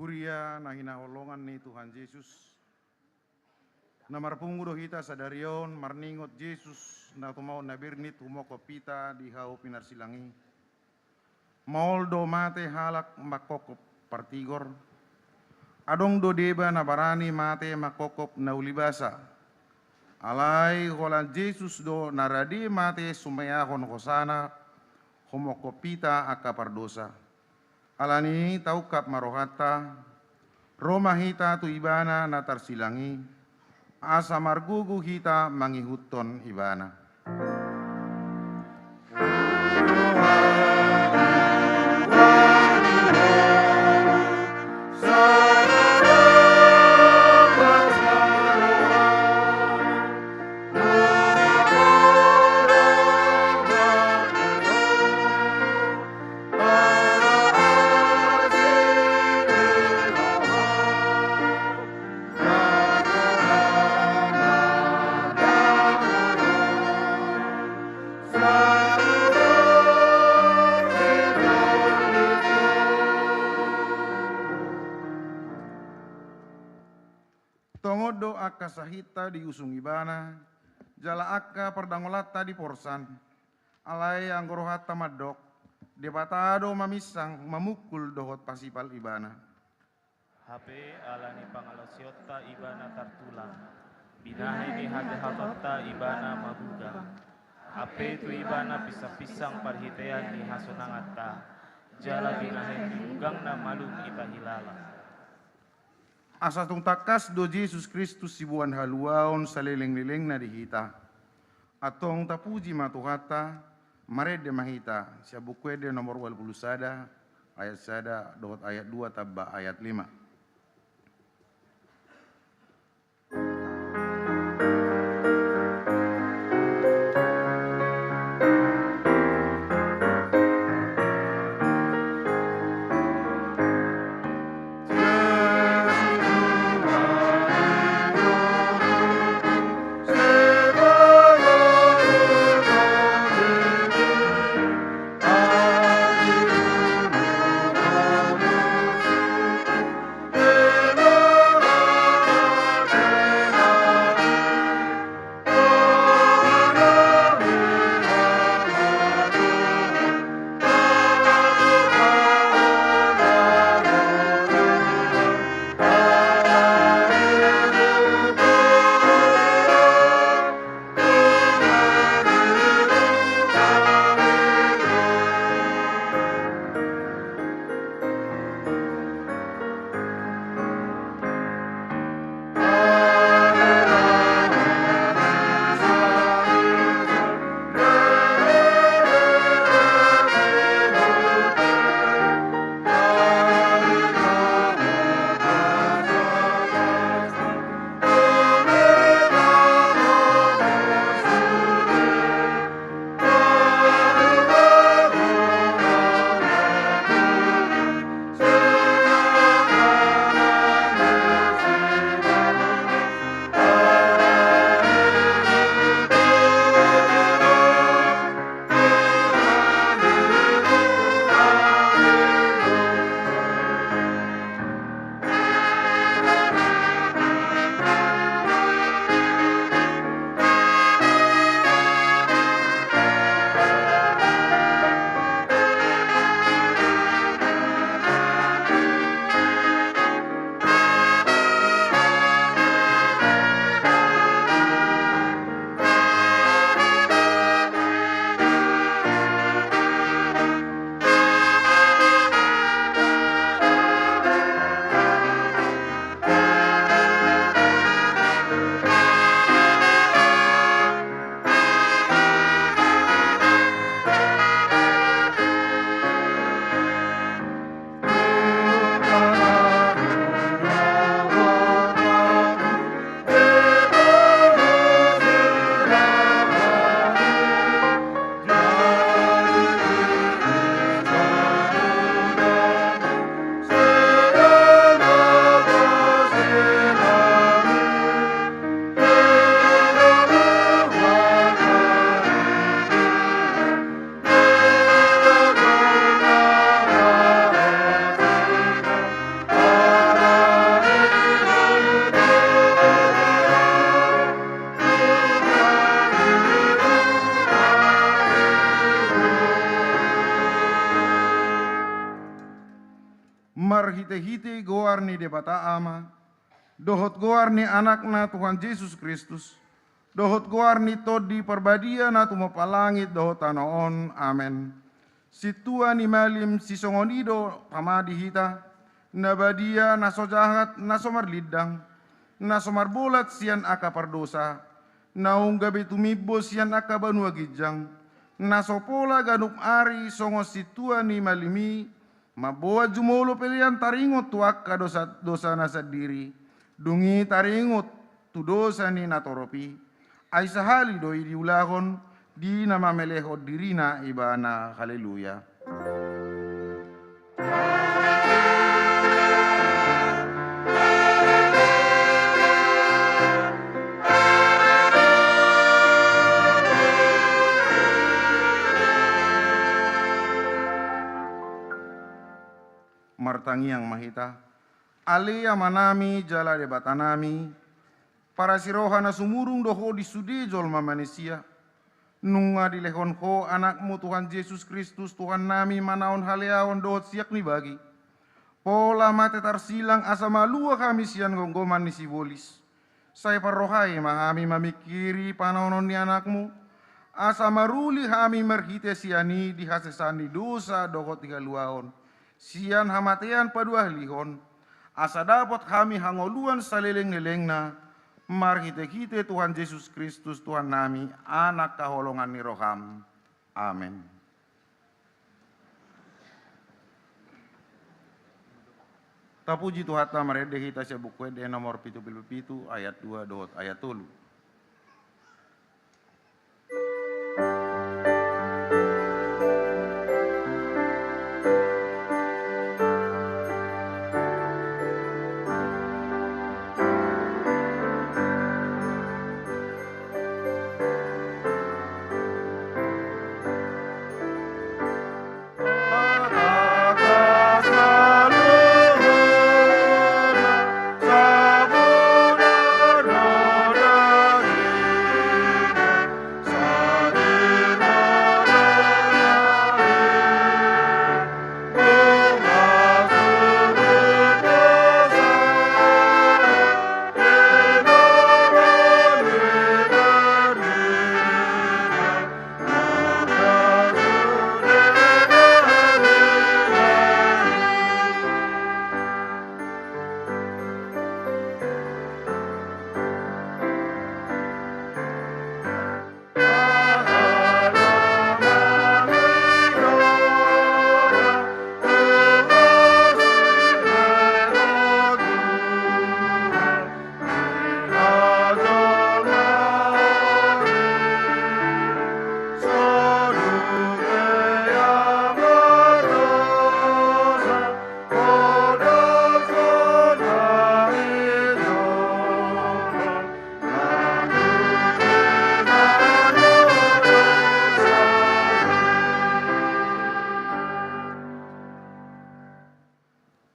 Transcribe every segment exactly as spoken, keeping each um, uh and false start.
Kuria na hinaholongan ni Tuhan Jesus, na marpungu do hita sadari on marningot Jesus na tumao na bernit humophop hita di hau pinarsilang i. Maol do mate halak manghophop partigor. Adong do deba na barani mate manghophop na uli basa. Alai holan Jesus do na rade mate sumeahon hosana humophop hita angka pardosa. Alani i taungkap ma rohanta, ro ma hita tu Ibana na tarsilang i, asa margogo hita mangihuthon Ibana. Tongon do angka sahitta diusung Ibana, jala angka pardangolanta diporsan. Alai anggo rohanta mandok, Debata do maminsang, mamungkul dohot pasipal Ibana. Hape ala ni pangalaosionta Ibana tartulang, binahen ni hajahatonta Ibana mabugang. Hape tu Ibana pinsangpinsang parhitean ni hasonanganta, jala binahen ni bugangna malum hita hilala. Asa tung tangkas do Jesus Kristus siboan haluaon salelenglelengna di hita. Antong tapuji ma Tuhanta, marende ma hita, sian Buku Ende nomor ualu pulu sada, ayat sada dohot ayat dua tamba ayat lima. Marhite-hite goar ni Debata Ama, dohot goar ni Anakna Tuhan Jesus Kristus, dohot goar ni Tondi Parbadia na tumompa langit dohot tano on. Amen. Sintua ni malim sisongon i do pamadi hita, na badia, na so jahat, na so marlindang, na so marbolat sian angka pardosa, naung gabe tumimbo sian angka banua ginjang, na so pola ganup ari songon sintua ni malim i, mamboan jumolo pelean taringot tu angka dosa, dosana sandiri, dung i taringot tu dosa ni natorop i. Ai sahali do i diulahon di na mamelehon dirina ibana. Haleluya. Martangiang ma hita. Ale Amanami jala Debatanami, parasi roha na sumurung do Ho di sude jolma manisia. Nunga dilehon Ho Anakmu Tuhan Jesus Kristus Tuhannami manaon haleaon dohot siak ni bagi. Pola mate tarsilang asa malua hami sian gomgoman ni sibolis. Sai parrohai ma hami mamingkiri panaonon ni Anakmu, asa maruli hami marhite sian i di hasesaan ni dosa dohot di haluaon, sian hamatean paduahalihon, asa dapot hami hangoluan saleleng-lelengna, marhite-hite Tuhan Jesus Kristus Tuhannami, Anak haholongan ni roham. Amen. Tapuji Tuhanta, marende hita sian Buku Ende nomor pitu pulu pitu, ayat dua dohot ayat tolu.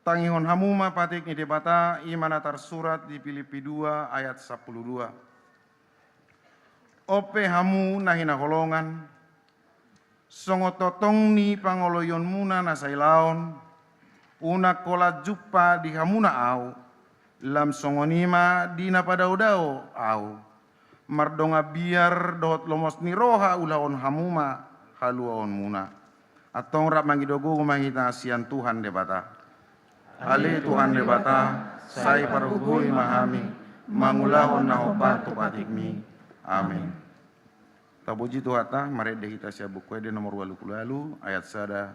Tangihon hamu ma patik ni Debata, i ma na tarsurat di Pilippi dua ayat sampulu dua. On pe hamu na hinaholongan, songon tongtong ni pangoloionmuna na sailaon, unang holan jumpa di hamuna ahu, lam songon i ma di na padaodao ahu. Mardongan biar dohot lomos ni roha ulahon hamu ma haluaonmuna. Antong rap mangido gogo ma hita sian Tuhan Debata. Ale Tuhan Debata, sai pargogohi ma hami mangulahon na hombar tu patikmi. Amen. Tapuji Tuhanta, marende hita sian Buku Ende nomor ualu pulu ualu, ayat sada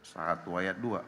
sahat tu ayat dua.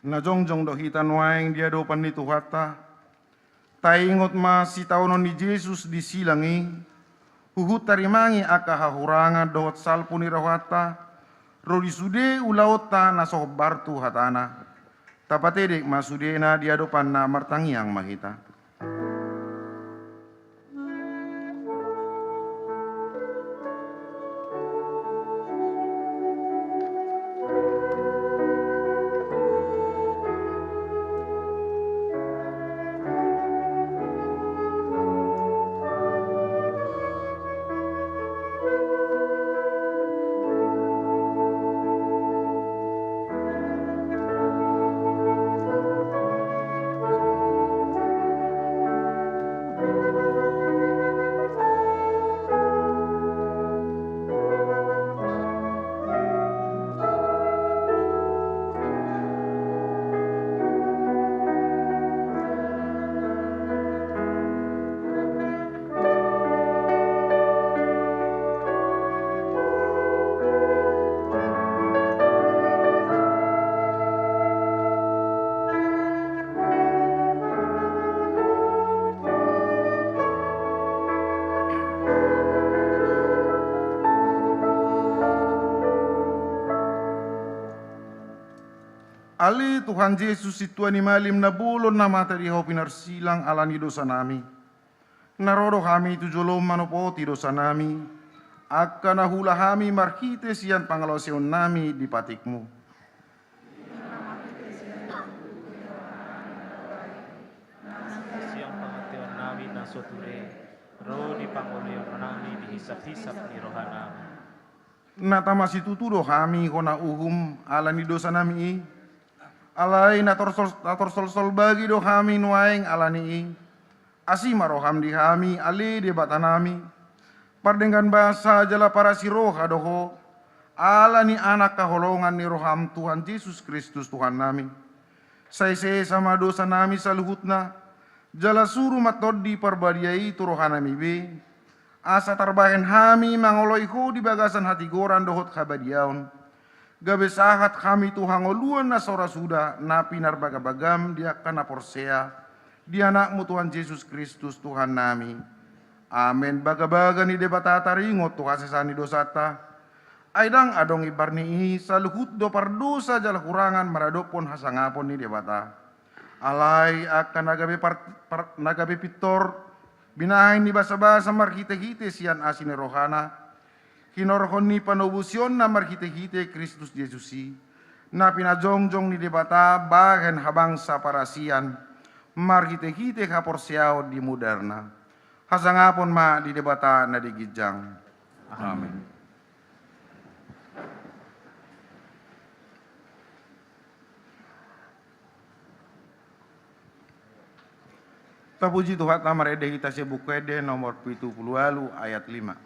Na jongjong do hita nuaeng di adopan ni Tuhanta, taingot ma sitaonon ni Jesus di silang i, huhut tarimangi angka hahurangan dohot salpu ni rohanta, ro di sude ulaonta na so hombar tu hatana. Tapatedek ma sudena di adopanna, martangiang ma hita. Ale Tuhan Jesus, sintua ni malim na bolon na mate di Hau pinarsilang ala ni dosanami, na ro do hami tu jolom manopoti dosanami, angka na huula hami marhite sian pangalaoseonnami di patikMu. Sian pangantuhonnami na so ture, ro di pangolihonnami di hisaphisap ni rohanami. Na tama situtu do hami hona uhum ala ni dosanami i. Alai na torsolsol bagi do hami nuaeng ala ni i. Asi ma roham di hami, ale Debatanami, pardenggan basa jala parasiroha do Ho, ala ni Anak haholongan ni roham, Tuhan Jesus Kristus Tuhannami. Sai sesa ma dosanami saluhutna, jala suru ma Tondi Parbadia i tu rohanami be, asa tarbahen hami mangoloi Ho di bagasan hatigoran dohot habadiaon, gabe sahat hami tu hangoluan na so ra suda na pinarbagabagam di angka na porsea di AnakMu Tuhan Jesus Kristus Tuhannami. Amen. Bagabaga ni Debata taringot tu hasesaan ni dosanta. Ai ndang adong imbar ni i, saluhut do pardosa jala hurangan maradophon hasangapon ni Debata. Alai angka na gabe par-, par-, na gabe pintor, binahen ni basabasa marhitehite sian asi ni rohana, hinorhon ni panobusionna marhitehite Kristus Jesus i, na pinajongjong ni Debata bahen habangsa parasian, marhitehite haporseaon di mudarna. Hasangapon ma di Debata na di ginjang. Amen. Tapuji Tuhanta, marende hita sian Buku Ende nomor pitu pulu ualu ayat lima.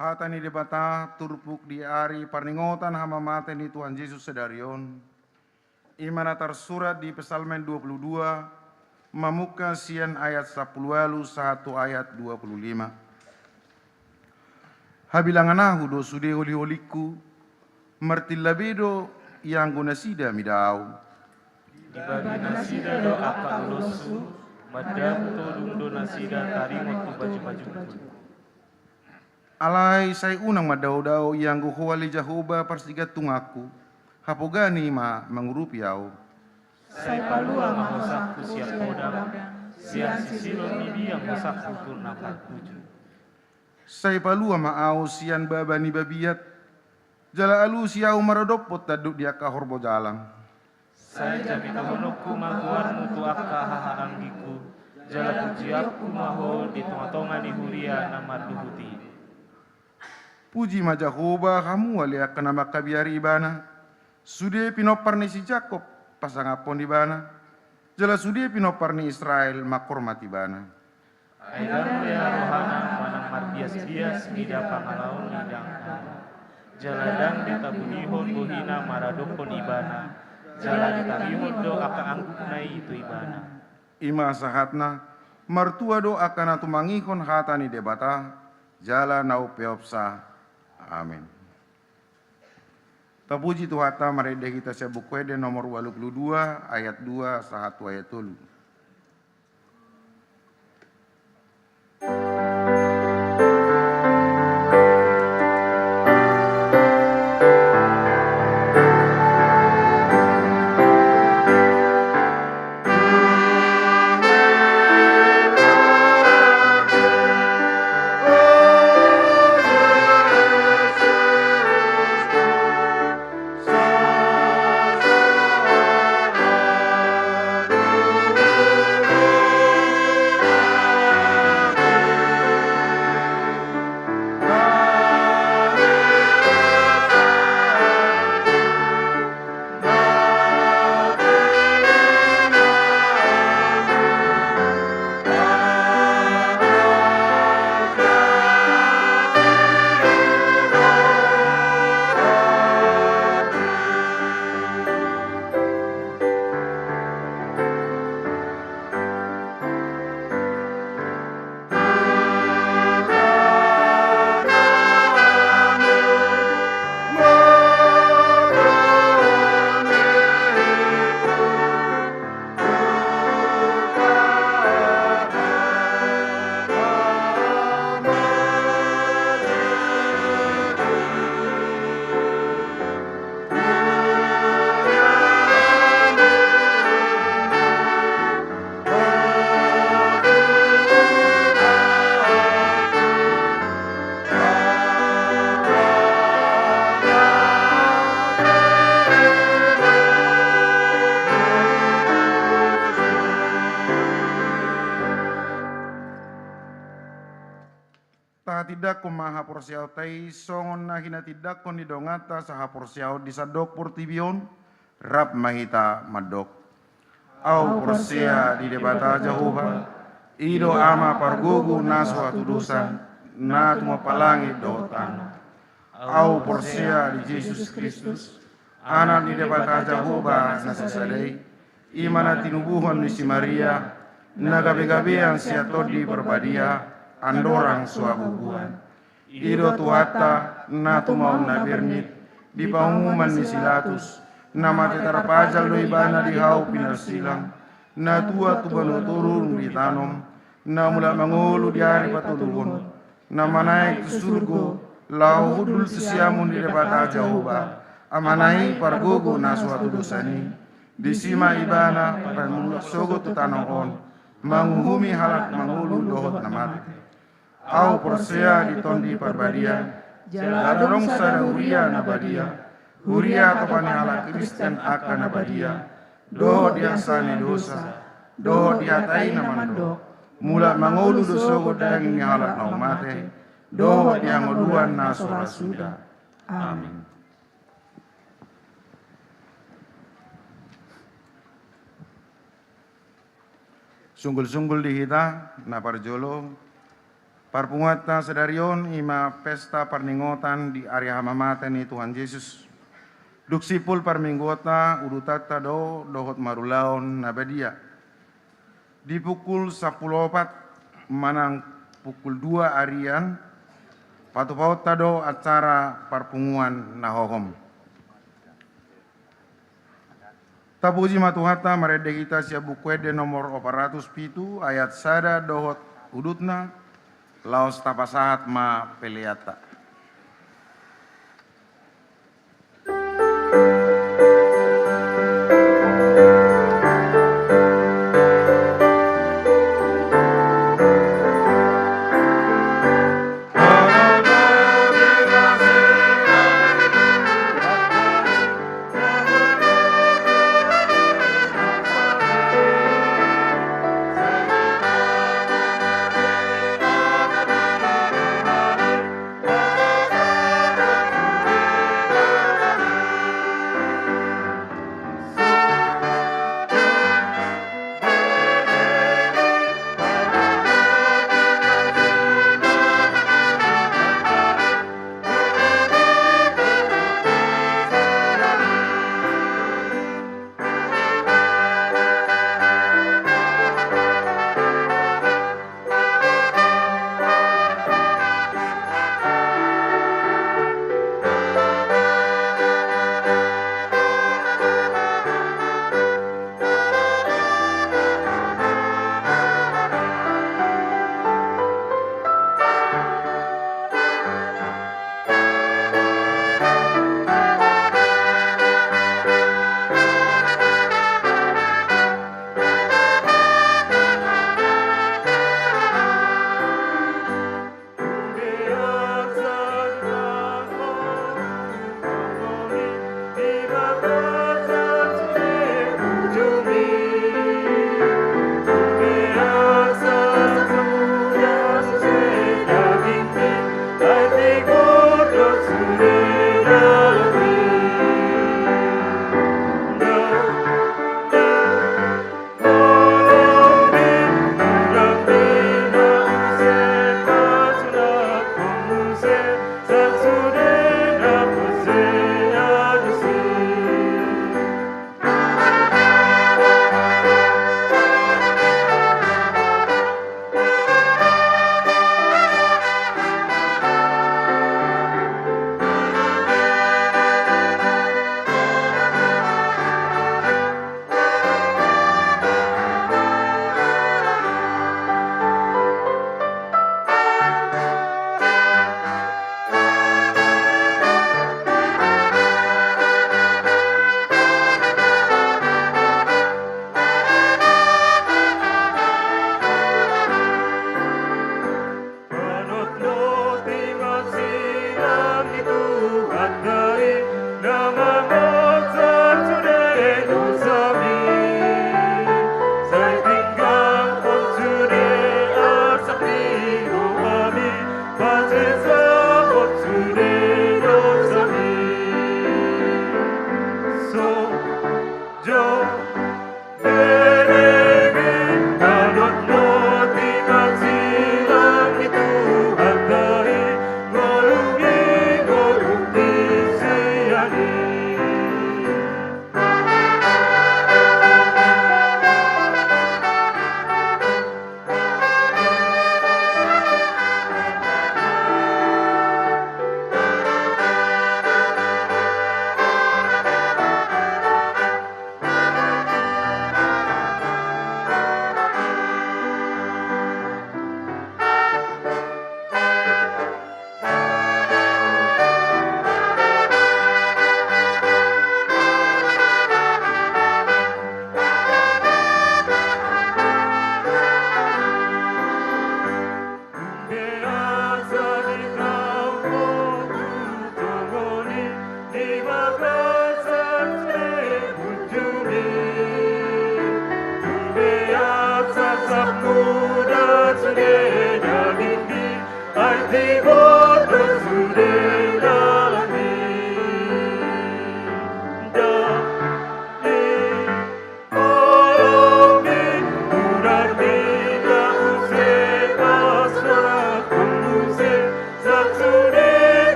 Hata ni Debata turpuk di ari parningotan hamamate ni Tuhan Jesus sadari on, i ma na tarsurat di Psalmen dua pulu dua, mamungka sian ayat sampulu ualu sahat tu ayat dua pulu lima. Habilangan ahu do sude oliolingku, martilla be do ianggo nasida mida ahu. Dibagi nasida do angka uloshu, mandang todung do nasida taringot tu bajubajungku. Alai sai unang mandaodao ianggo Ho ale Jahowa parsigantunganku, hapogaan i ma mangurupi ahu. Sai palua ma hosangku sian podang, sian sisilon ni biang hosangku tu na partuju. Sai palua ma ahu sian baba ni babiat, jala alusi ahu maradophon tanduk di angka horbo jalang. Sai jamitahononku ma goarmu tu angka hahaanggingku, jala pujianku ma Ho di tongatonga ni huria na marluhut i. Puji ma Jahowa, hamu ale angka na mangkabiari Ibana. Sude pinompar ni si Jakob pasangaphon Ibana, jala sude pinompar ni Israel manghormati Ibana. Ai ndang lea rohana manang marbiasbias mida pangalaon ni dangkana, jala ndang ditabunihon bohina maradophon Ibana, jala ditarihon do angka anggukna i tu Ibana. I ma sahatna, martua do angka na tumangihon hata ni Debata, jala na umpeopsa. Amin. Tapuji Tuhanta, marende hita sian Buku Ende nomor ualu pulu dua, ayat dua sahat tu ayat tolu. Tahatindangkon ma haporseaonta i songon na hinatindangkon ni donganta sahaporseaon di sandok portibi on. Rap ma hita mandok. Ahu porsea di Debata Jahowa, i do Ama pargogo na so hatudosan, na tumompa langit dohot tano. Ahu porsea di Jesus Kristus, Anak ni Debata Jahowa na sasada i, i ma na tinubuhon ni si Maria, na gabegabean sian Tondi Parbadia, andorang so habubuhan. I do Tuhanta, na tumaon na bernit, di pamunuan ni si Pilatus, na mate tarpajal do Ibana di hau pinarsilang, na tuat tu banua toru dung ditanom, na mulak mangolu di ari patoluhon, na manaek tu surgo, laho hundul tu siamun ni Debata Jahowa, Amana i pargogo na so hatudosan i. Disi ma Ibana paimulak sogot tu tano on, manguhumi halak na mangolu dohot na mate. Ahu porsea di Tondi Parbadia, jala adong sada huria na badia, huria atopan ni halak Kristen angka na badia, dohot di haksa ni dosa, dohot di hata i na mandok, mulak mangolu do sogot daging ni halak na mate, dohot di hangoluan na so ra suda. Amin. Sunggulsunggul di hita na parjolo, parpunguanta sadari on i ma pesta parningotan di ari hamamate ni Tuhan Jesus. Dung simpul parmingguonta, udutanta do dohot marulaon na badia. Di pukul sampulu opat manang pukul dua arian, patupaonta do acara parpunguan na hohom. Tapuji ma Tuhanta, marende hita sian Buku Ende nomor opat ratus pitu, ayat sada dohot udutna, laos tapasahat ma peleanta.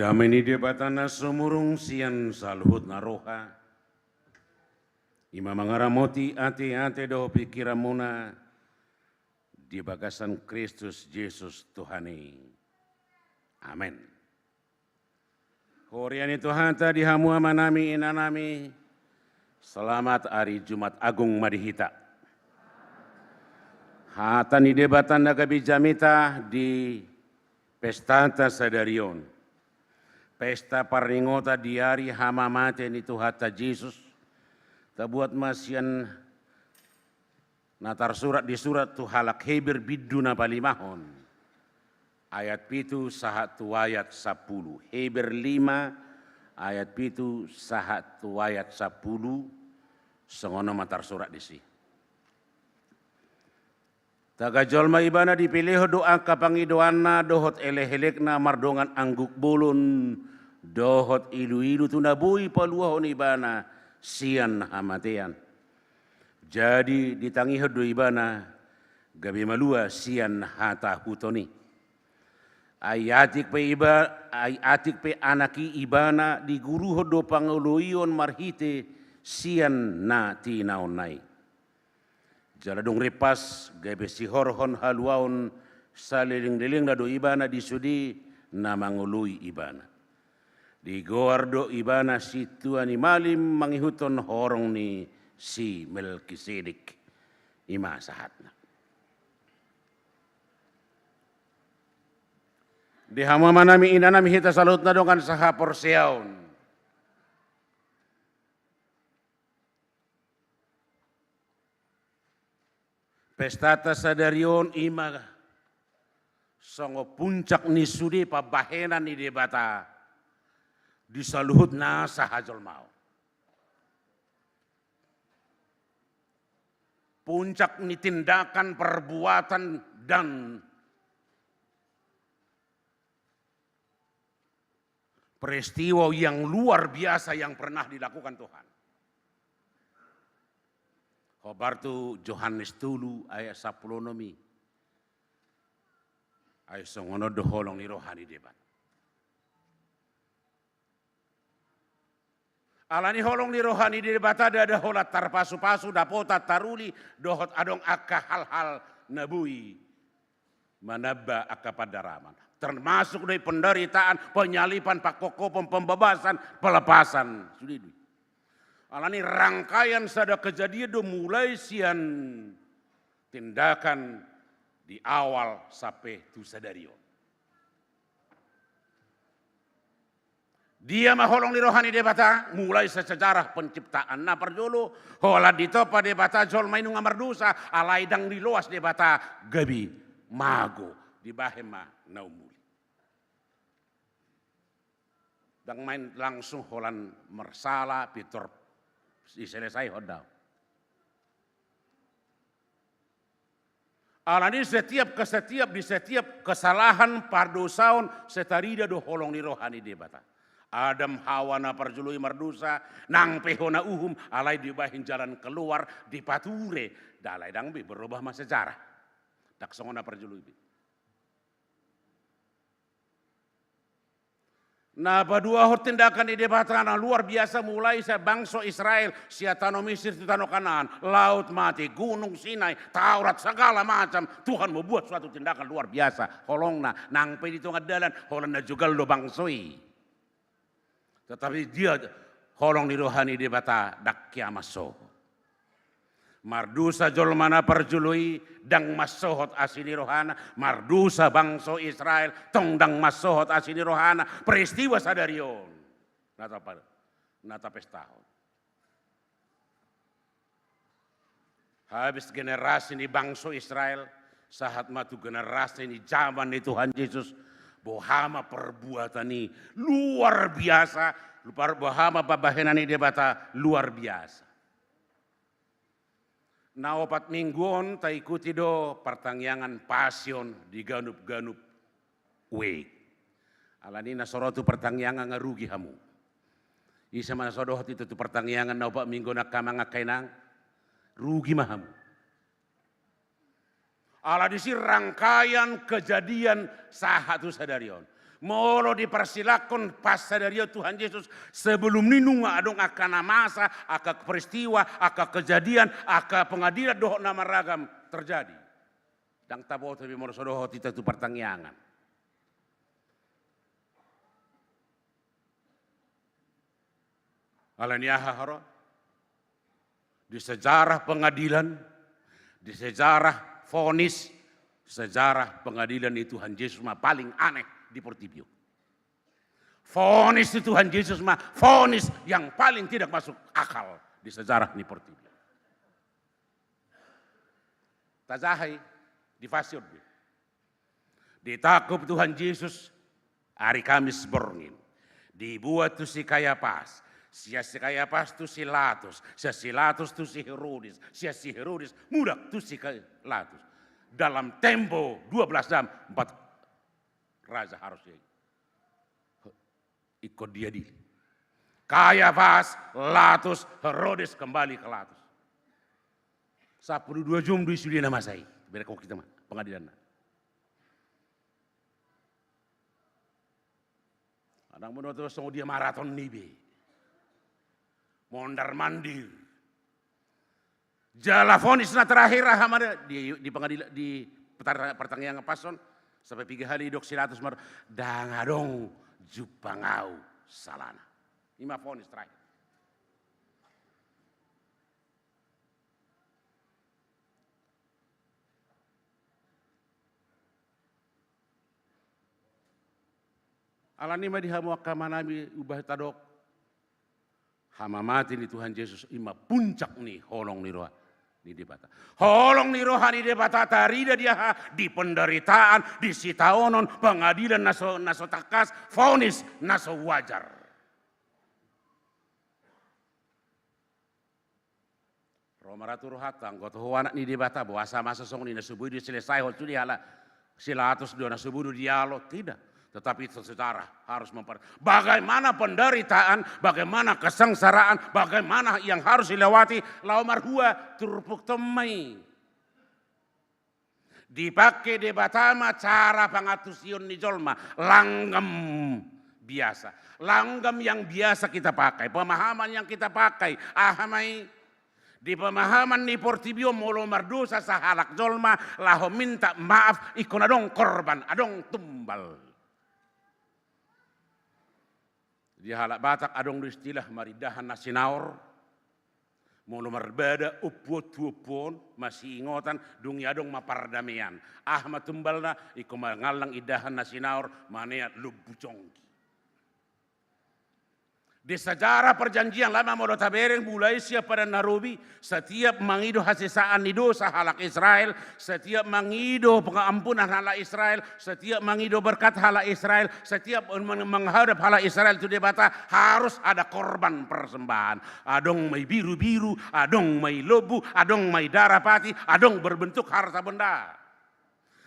Dame ni Debata na sumurung sian saluhutna roha, i ma mangaramoti ateate dohot pingkiranmuna di bagasan Kristus Jesus Tuhan i. Amen. Huria ni Tuhanta di hamu amanami inanami, selamat ari Jumat Agung ma di hita. Hata ni Debata na gabe jamita di pestata sadari on. Pesta parningotan di ari hamamate ni Tuhanta Jesus. Tabuat ma sian na tarsurat di surat tu halak Heber bindu na palimahon. Ayat pitu sahat tu ayat sampulu. Heber lima ayat pitu sahat tu ayat sampulu. Songon on ma tarsurat disi. Taga jolma ibana dipelehon do angka pangidoanna dohot elekelekna mardongan angguk bolon dohot iluilu tu na boi paluahon ibana sian hamatean. Jadi ditangihon do ibana gabe malua sian hatahuton i. Ai atik pe iba, ai atik pe anak i ibana diguruhon do pangoloion marhite sian na tinaonna i. Jala dung rimpas gabe sihorhon haluaon salelenglelengna do ibana di sude na mangoloi ibana. Digoar do ibana sintua ni malim mangihuthon horong ni si Melkisedek. I ma sahatna. Di hamu amanami inanami hita saluhutna dongan sahaporseaon. Pestata sadari on i ma songon puncak ni sude pambahenan ni Debata di saluhut nasa hajolmaon. Puncak ni tindakan, perbuatan, dan peristiwa yang luar biasa yang pernah dilakukan Tuhan. Hombar tu Johannes tolu ayat sampulu onom i. Ai songon on do holong ni roha ni Debata. Alani holong ni roha ni Debata ndada holan tarpasupasu, dapotan, taruli, dohot adong angka hal-hal na boi manamba angka pandaraman. Termasuk do i penderitaan, penyaliban, pangkophopon, pembebasan, pelepasan. Sude do i. Alani rangkaian sada kejadian do mulai sian tindakan di awal sampe tu sadari on. Dia ma holong ni roha ni Debata, mulai sian sejarah penciptaan na parjolo, holan ditompa Debata jolma i nunga mardosa, alai ndang diloas Debata gabe mago, dibahen ma na umuli. Ndang main langsung holan marsala pintor diselesaihon, daong. Alani setiap ke-, setiap, di setiap kesalahan, pardosaon, sai tarida do holong ni roha ni Debata. Adam Hawa na parjolo i mardosa, nang pe hona uhum, alai dibahen jalan keluar, dipature, alai ndang be berubah ma sejarah. Ndang songon na parjolo i be. Na paduahon tindakan ni Debata na luar biasa mulai sian bangso Israel, sian tano Misir tu tano Kanaan, Laut Mati, Gunung Sinai, Taurat, segala macam, Tuhan membuat suatu tindakan luar biasa. Holongna, nang pe di tonga dalan, holan na jogal do bangso i. Tetapi dia holong ni roha ni Debata ndang hea mansohot. Mardosa jolma na parjolo i, ndang mansohot asi ni rohana, mardosa bangso Israel, tong ndang mansohot asi ni rohana, peristiwa sadari on. Na tapa-, na tapestahon. Habis generasi ni bangso Israel, sahat ma tu generasi ni jaman ni Tuhan Jesus, boha ma perbuatan i luar biasa, luar, boha ma pambahenan ni Debata luar biasa. Na opat minggu on taikuti do partangiangan Pasion di ganup-ganup W. Alani na so ro tu partangiangan nga rugi hamu. Ise ma na so dohot ito tu partangiangan na opat minggu on angka amang angka inang, rugi ma hamu. Ala disi rangkaian kejadian sahat tu sadari on. Molo diparsilakkon pasadarion Tuhan Jesus, sebelum ni nunga adong angka na masa, angka peristiwa, angka kejadian, angka pengadilan dohot na marragam terjadi. Ndang taboto be molo so dohot hita tu partangiangan. Alani aha haroa? Di sejarah pengadilan, di sejarah vonis, sejarah pengadilan ni Tuhan Jesus ma paling aneh di portibi on. Vonis ni Tuhan Jesus ma vonis yang paling tidak masuk akal di sejarah ni portibi on. Tajaha i di Pasion be. Ditangkup Tuhan Jesus ari Kamis borngin. Diboan tu si Kayapas. Sian si Kayapas tu si Pilatus. Sian si Pilatus tu si Herodes. Sian si Herodes mulak tu si Pilatus. Dalam tempo dua belas jam, empat raja harus dia ingkon diadili. Kayapas, Pilatus, Herodes, kembali ke Pilatus. Sampulu dua jom do i sude na masa i. Berek hita ma pengadilanna. Adong manoto songon dia maraton ni be. Mondar mandir. Jala vonis na terakhir aha ma di, di pengadilan, di pertar-, pertangiangan Pasion, sampai piga hali didok si Pilatus mar, ndang adong jumpang ahu salana. I ma vonis terakhir. Alani ma di hamu angka amanami, umbahen tadok hamamate ni Tuhan Jesus i ma puncak ni holong ni roha ni Debata. Holong ni roha ni Debata tarida di aha? Di penderitaan, di sitaonon, pengadilan na so, na so tangkas, vonis na so wajar. Ro ma ra tu rohanta, anggo toho anak ni Debata, boasa masa songon i na so boi do silesai hot sude halak si Pilatus do na so boi do dialo, tidak. Tetapi sejarah harus memper-, bagaimana penderitaan, bagaimana kesengsaraan, bagaimana yang harus dilewati, laho marhua turpukta ma i. Dipake Debata ma cara pangantusion ni jolma, langgam biasa. Langgam yang biasa kita pakai, pemahaman yang kita pakai. Aha ma i? Di pemahaman ni portibi on molo mardosa sahalak jolma, laho minta maaf, ingkon adong korban, adong tumbal. Di halak Batak adong do istilah marindahan na sinaor. Molo marbada ompu on tu ompu on, masiingotan, dung i adong ma pardamean. Aha ma tumbalna? Ingkon mangallang indahan na sinaor, maneat lombu conggi. Di sejarah perjanjian lama molo tabereng mulai sian Padan na Robi, setiap mangido hasesaan ni dosa halak Israel, setiap mangido pengampunan halak Israel, setiap mangido berkat halak Israel, setiap meng-, menghadap halak Israel tu Debata, harus ada korban persembahan. Adong ma i birubiru, adong ma i lombu, adong ma i darah pati, adong berbentuk harta benda.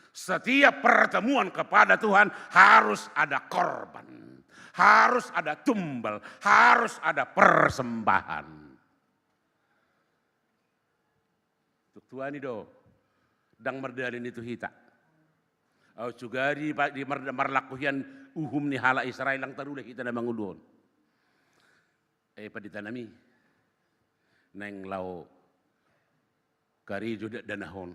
Setiap pertemuan kepada Tuhan harus ada korban, harus ada tumbal, harus ada persembahan. Tuk tuani do, ndang mardalani tu hita. Au sugari pa-, di mar-, marlangku hian uhum ni halak Israel, ndang tarula hita na mangolu on. Eh, pandita nami, naeng laho karejo dakdanak on,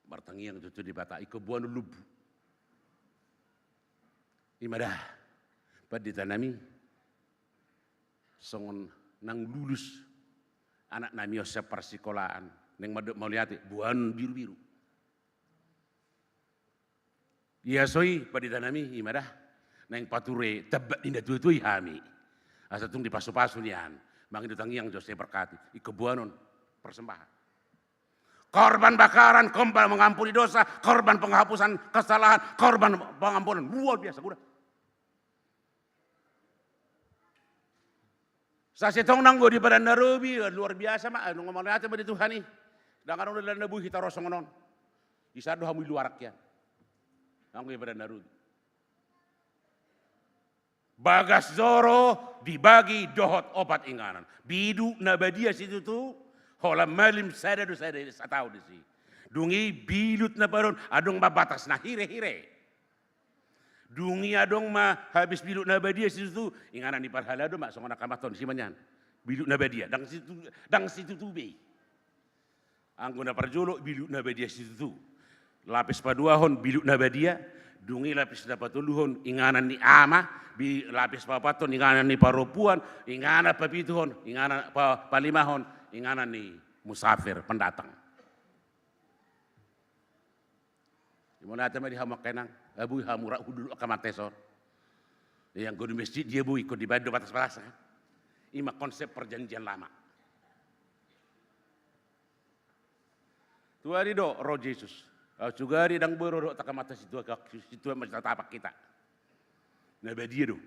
martangiang jo tu Debata, ingkon boanon lombu. I ma da, pandita nami, songon naung lulus anak nami on sian parsikolaan, naeng mandok mauliate, boanon birubiru. Ia so i, pandita nami, i ma da, naeng pature tambak ni natuatua i hami. Asa tung dipasupasu nian, mangido tangiang jo sai berkati, ingkon boanon persembahan. Korban bakaran, korban mengampuni dosa, korban penghapusan kesalahan, korban pengampunan. Luar biasa, udah. Sasintongna anggo di Padan na Robi, luar biasa ma, nunga mauliate ma di Tuhan i. Ndang adong dalan na boi hita ro songon on. Isa do hamu i luarak hian. Anggo di Padan na Robi. Bagas joro dibagi dohot opat inganan. Biduk na badia situtu, holan malim sada do sada, sataon disi. Dung i bilut na paduahon, adong ma batas na hirehire. Dung i adong ma habis bilut na badia situtu, inganan ni parhalado ma songon angka amanta on, si ma nian. Bilut na badia, ndang situtu, ndang situtu be i. Anggo na parjolo, bilut na badia situtu. Lapis paduahon, bilut na badia. Dung i lapis na patoluhon, inganan ni ama. Bi-, lapis paopathon, inganan ni parompuan. Inganan papituhon, inganan pa-, palimahon, inganan ni musafir, pendatang. Mauliate ma di hamu angka inang, boi hamu ra hundul angka amanta i son. Ia anggo di masjid dia boi, ingkon dibaen do batas-batasna. I ma konsep perjanjian lama. Tuari do ro Jesus. Au sugari ndang boi ro dohot angka amanta sintua, sintua ma sitatapak hita. Na badia do.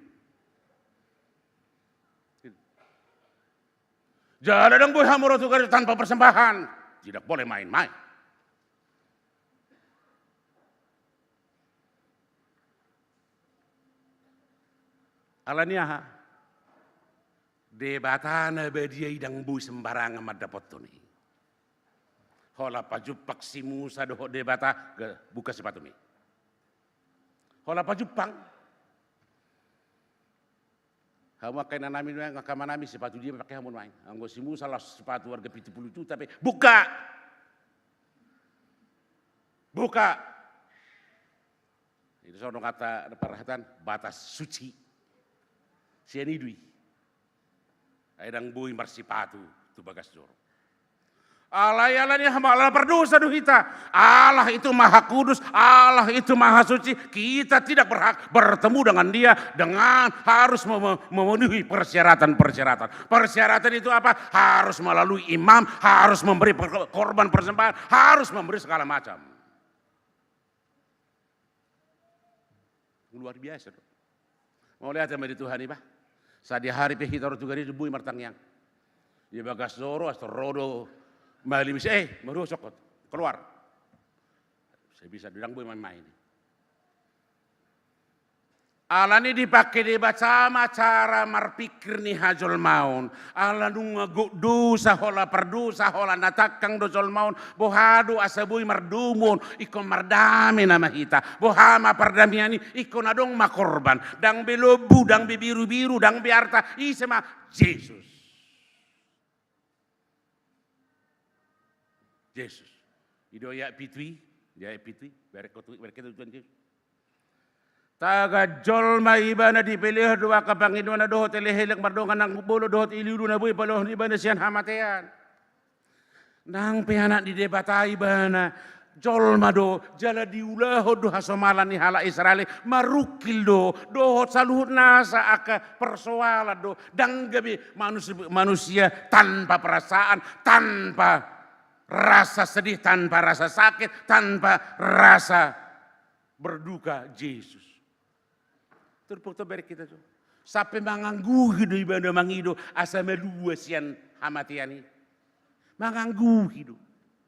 Jala ndang boi hamu ro tu gareja tanpa persembahan. Tidak boleh main-main. Alani aha? Debata na badia i ndang boi sembarangan mandapothon i. Holan pajumpang si Musa dohot Debata, ga-, buka sipatum i. Holan pajumpang. Hamu angka inanami nuaeng, angka amanami, sipatu dia ma pake hamu nuaeng? Anggo si Musa laos sipatu arga pitu pulu juta pe, buka! Buka! I do songon hata parhatan, batas suci. Sian i do i. Ai ndang boi marsipatu tu bagas joro. Alai, alani aha? Ala pardosa do hita. Allah itu Maha Kudus, Allah itu Maha Suci. Kita tidak berhak bertemu dengan Dia dengan harus mem-, memenuhi persyaratan-persyaratan. Persyaratan itu apa? Harus melalui imam, harus memberi per-, korban persembahan, harus memberi segala macam. Luar biasa do. Mauliate ma di Tuhan i bah. Sadihari pe hita ro tu gareja boi martangiang. Di bagas joro, astor ro do malim i, eh, marua songkot. Keluar. Sai bisa do, ndang boi main-main i. Alani dipake Debata ma cara marpikir ni hajolmaon. Ala nunga gok dosa, holan pardosa, holan na tangkang do jolma on. Boha do asa boi mardomu on, ingkon mardame nama hita? Boha ma pardamian i? Ingkon adong ma korban. Ndang be lombu, ndang be birubiru, ndang be arta. Ise ma? Jesus. Jesus. I do ayat pitu i, di ayat pitu i, berek ho tu, berek ho tu Tuhan Jesus. Tagan jolma ibana, dipelehon do angka pangidoanna dohot elek-elek mardongan nang bolon dohot iliuliu na boi paluahon ibana sian hamatean. Nang pe anak ni Debata ibana, jolma do, jala diulahon do hasomalan ni halak Israel i, marungkil do, dohot saluhut nasa angka persoalan do, ndang gabe manus-, manusia tanpa perasaan, tanpa rasa sedih, tanpa rasa sakit, tanpa rasa berduka, Jesus. Turpuk tu berek hita tu. Sampe mangangguhi do ibana mangido asa malua sian hamatean i. Mangangguhi do.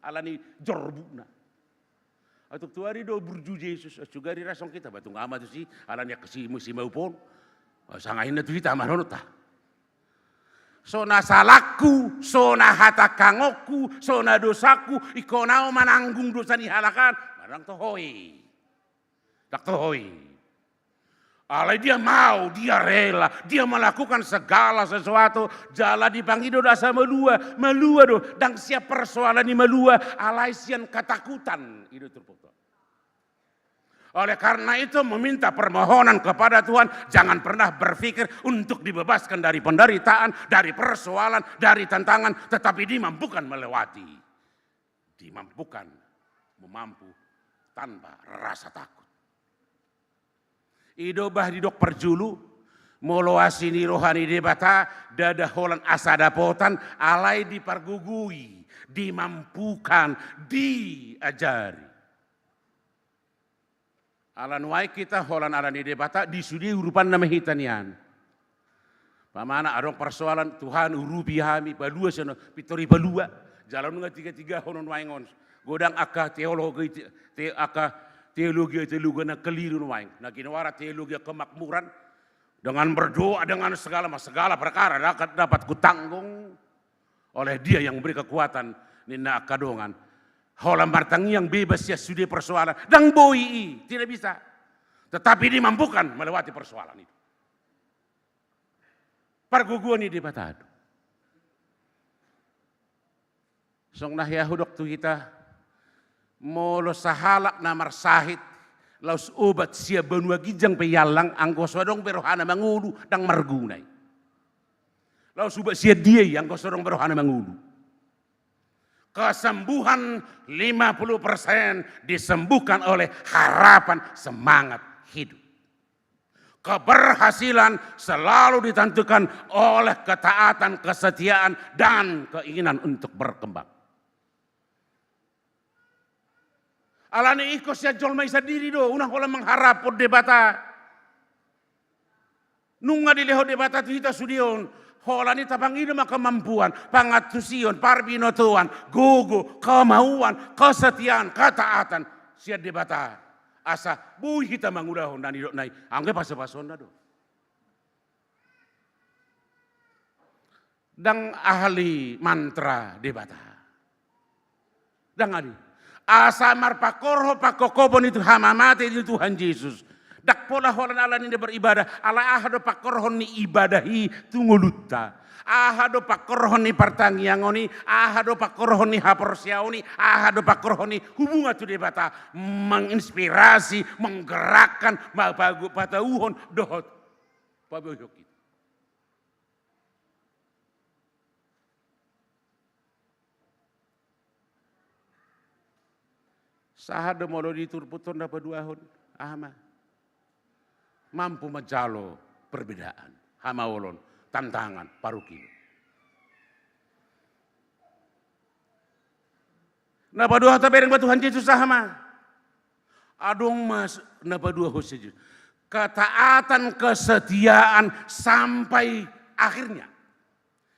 Alani jorbutna. Atuk tuari do burju Jesus, sugari ra songon hita, batung ama tusi, alani angka si, si maupon. Sangahinna tu hita ama dohononta. So na salangku, so na hatangkangonku, so na dosangku, ingkon au mananggung dosa ni halak an. Ndang toho i. Ndang toho i. Alai dia mau, dia rela, dia melakukan segala sesuatu, jala dipangido do asa malua, malua do, ndang sian persoalan ni malua, alai sian ketakutan. I do turpuk tu. Oleh karena itu, meminta permohonan kepada Tuhan, jangan pernah berpikir untuk dibebaskan dari penderitaan, dari persoalan, dari tantangan, tetapi dimampukan melewati. Dimampukan, memampu tanpa rasa takut. I do bah didok parjolo, molo asi ni roha ni Debata, ndada holan asa dapotan, alai dipargogoi, dimampukan, diajari. Ala nuaeng hita holan ala ni Debata, di sude urupanna ma hita nian. Umpamana adong persoalan, Tuhan urupi hami, palua sian on, pintor i palua. Jala nunga tiga-tiga hono nuaeng on. Godang angka teologi, te-, angka teologi, teologi na keliru nuaeng. Na ginoara teologi kemakmuran. Dengan berdoa, dengan segala, segala perkara dapat, dapat kutanggung oleh Dia yang memberi kekuatan, ninna angka dongan. Holan martangiang bebas sian sude persoalan. Ndang boi i, tidak bisa. Tetapi dia mampukan melewati persoalan itu. Pargogoan ni Debata do. Songon na hea hudok tu hita, molo sahalak na marsahit laos obat sian banua ginjang pe iallang, anggo so adong be rohana mangolu, ndang marguna i. Laos obat sian dia i anggo so adong be rohana mangolu? Kesembuhan lima puluh persen disembuhkan oleh harapan, semangat hidup. Keberhasilan selalu ditentukan oleh ketaatan, kesetiaan, dan keinginan untuk berkembang. Alani ingkon sian jolma i sandiri do, unang holan mangharaphon Debata. Nunga dilehon Debata tu hita sude on, holan i tapangido ma kemampuan, pangantusion, parbinotoan, gogo, kemauan, kesetiaan, ketaatan sian Debata. Asa boi hita mangulahon na nidokna i, anggo i pasupasuna do. Ndang ahli mantra Debata. Ndang ahli. Asa marpangkorhon pangkophopon i tu hamamate ni Tuhan Jesus. Ndang pola holan alani na beribadah, ala aha do pangkorhon ni ibadah i tu ngolunta? Aha do pangkorhon ni partangiangon i? Aha do pangkorhon ni haporseaon i? Aha do pangkorhon ni hubungan tu Debata? Menginspirasi, menggerakkan, ma-, pagu-, patauhon, dohot paboahon hita. Sahat do molo di turpuk on na paduahon, aha ma? Mampu manjalo perbedaan, hamaolon, tantangan, parungkilon. Na paduahon tabereng ma Tuhan Jesus, aha ma? Adong ma s-, na paduahon si Jesus. Ketaatan, kesetiaan sampai akhirnya.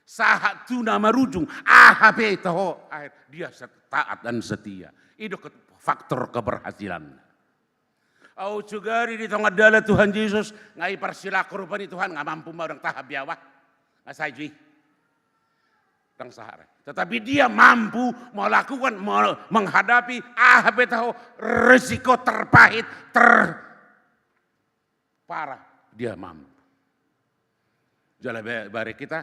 Sahat tu na marujung, aha pe taho, akhir dia set-, taat dan setia. I do ke-, faktor keberhasilan. Aut sugari di tonga dalan Tuhan Jesus, nga i parsilangkon rupani Tuhan, nga mampu ma, ndang tahan be ahu. Nga sae jo i. Ndang sahat. Tetapi dia mampu melakukan, me-, menghadapi aha pe taho, risiko terpahit, ter-, parah, dia mampu. Jala be-, bareng hita,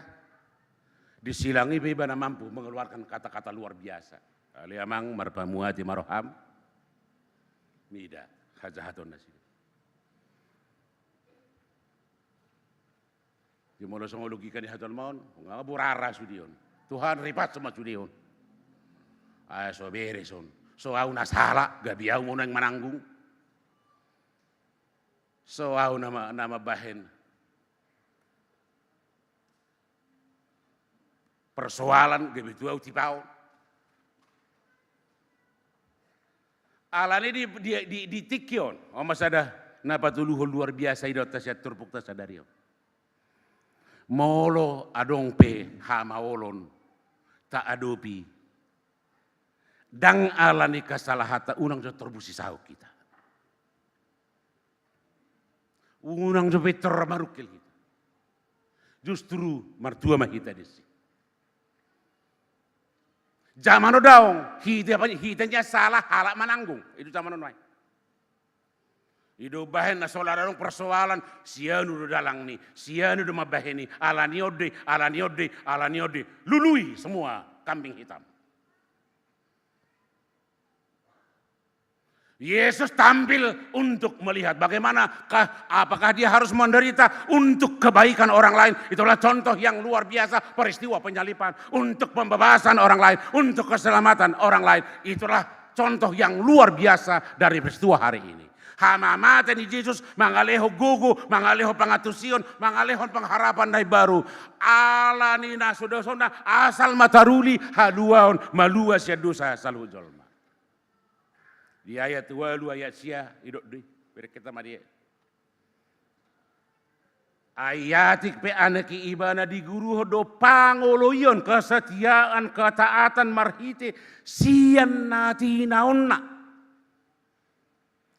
di silang i pe ibana mampu mengeluarkan kata-kata luar biasa. Ale Amang, marpamuati ma roham, mida hajahaton nasida. Jadi molo songon logika ni hajolmaon, nga burara sude on. Tuhan, ripason ma sude on. Ai so beres on. So ahu na sala, gabe ahu ma naeng mananggung. So ahu na ma-, na mambahen persoalan, gabe tu ahu tipaon. Alani di, di, di, di tingki on, on ma sada na patoluhon luar biasa i dohot sian turpukta sadari on. Molo adong pe hamaolon taadopi, ndang alani kesalahanta unang jo torbusi saut hita. Unang jo pintor marungkil hita. Justru martua ma hita disi. Zaman on daong, hita, hita na sala halak mananggung. I do zaman on nuaeng. I do umbahen na so adong persoalan, sianu do dalanna i, sianu do mambahen i, alani on do i, alani on do i, alani on do i. Lului semua kambing hitam. Yesus tampil untuk melihat bagaimana, apakah dia harus menderita untuk kebaikan orang lain. Itulah contoh yang luar biasa, peristiwa penyaliban, untuk pembebasan orang lain, untuk keselamatan orang lain. Itulah contoh yang luar biasa dari peristiwa hari ini. Hamamate ni Jesus mangalehon gogo, mangalehon pangantusion, mangalehon pengharapan na imbaru. Alani na so dasonna, asal ma taruli haluaon, malua sian dosa saluhut jolma. Di ayat ualu, ayat sia, didok do i, bereng hita ma di. Ai atik pe Anak i ibana diguruhon do pangoloion, kesetiaan, ketaatan marhite sian na tinaonna.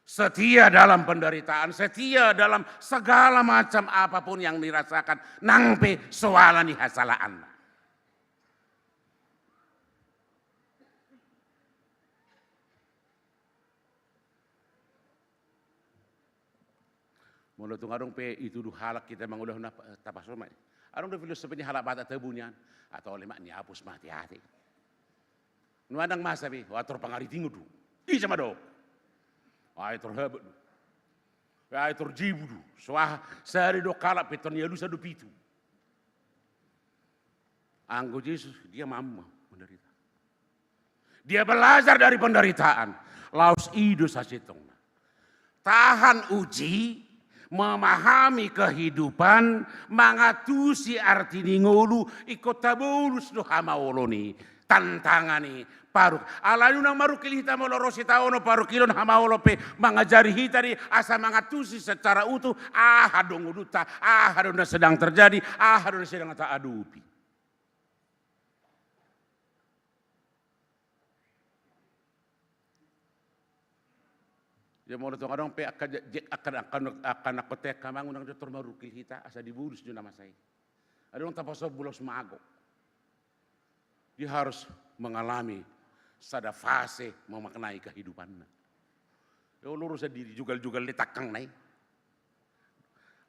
Setia dalam penderitaan, setia dalam segala macam apapun yang dirasakan, nang pe so alani hasalaanna. Molo tung adong pe ituduh halak hita mangulahon na pa-, tapaso ma i. Adong do filosofi ni halak Batak tabo nian. Atau lemak ni apus mate-ate. Nuaeng masa be, wah, tor pangaritingon do. Ise ma do. Ai tor habak do. Ai tor jibu do. Soaha, sada do halak pe tor nialusan do pitu. Anggo Jesus, dia mamma menderita. Dia belajar dari penderitaan. Laos i do sasintongna. Tahan uji, memahami kehidupan, mangantusi arti ni ngolu, ingkon tabolus do hamaolon i, tantangan i, paruk. Alani unang marungkil hita molo ro sitaonon parungkilon, hamaolon pe mangajari hita do i asa mangantusi secara utuh, aha do ngolunta, aha do na sedang terjadi, aha do na sedang taadopi. Ia molo tung adong pe angka je-, je-, angka, angka, angka na kote angka mangun, unang jo tor marungkil hita, asa dibolus jo na masa i. Adong tapaso ulos mago. Dia harus mengalami sada fase memaknai kehidupanna. Ia olo ro sandiri jugal-jugal ni tangkangna i.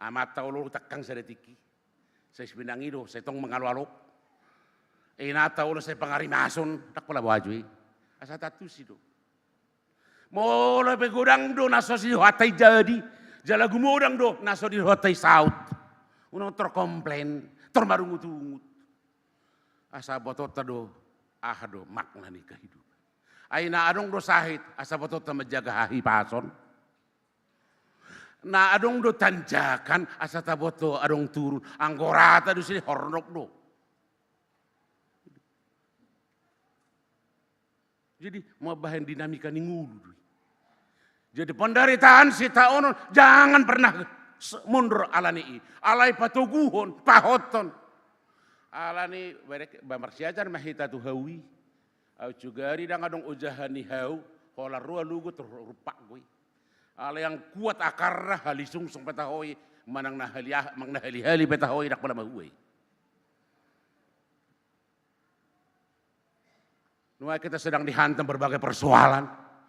Amanta olo tangkang sada tingki. Sai pinangido, sai tong mangalo-alo. Inanta olo sai pangarimason, ndang pola boha jo i. Asa taantusi do. Molo pe godang do na so dihatahon i jadi, jala gumodang do na so dihatahon i saut. Unang tor komplain, tor marungut-ungut. Asa botoonta do, aha do makna ni kehidupan. Ai na adong do sahit, asa botoonta manjaga hahipason. Na adong do tanjakan, asa taboto adong turun, anggo rata do sude hornop do. Jadi, mambahen dinamika ni ngolu do i. Jadi, penderitaan sitaonon, jangan pernah s-, mundur alani i. Alai patoguhon, pahothon. Alani, berek, ba marsiajar ma hita tu hau i. Au sugari ndang adong ojahan ni hau, holan ro au lugot ro-, rumpak go i. Alai yang kuat akarna, halisungsung pe taho i, manang na hali ah-, manang na hali-hali pe taho i, ndang pola mahua i. Nuaeng kita sedang dihantam berbagai persoalan.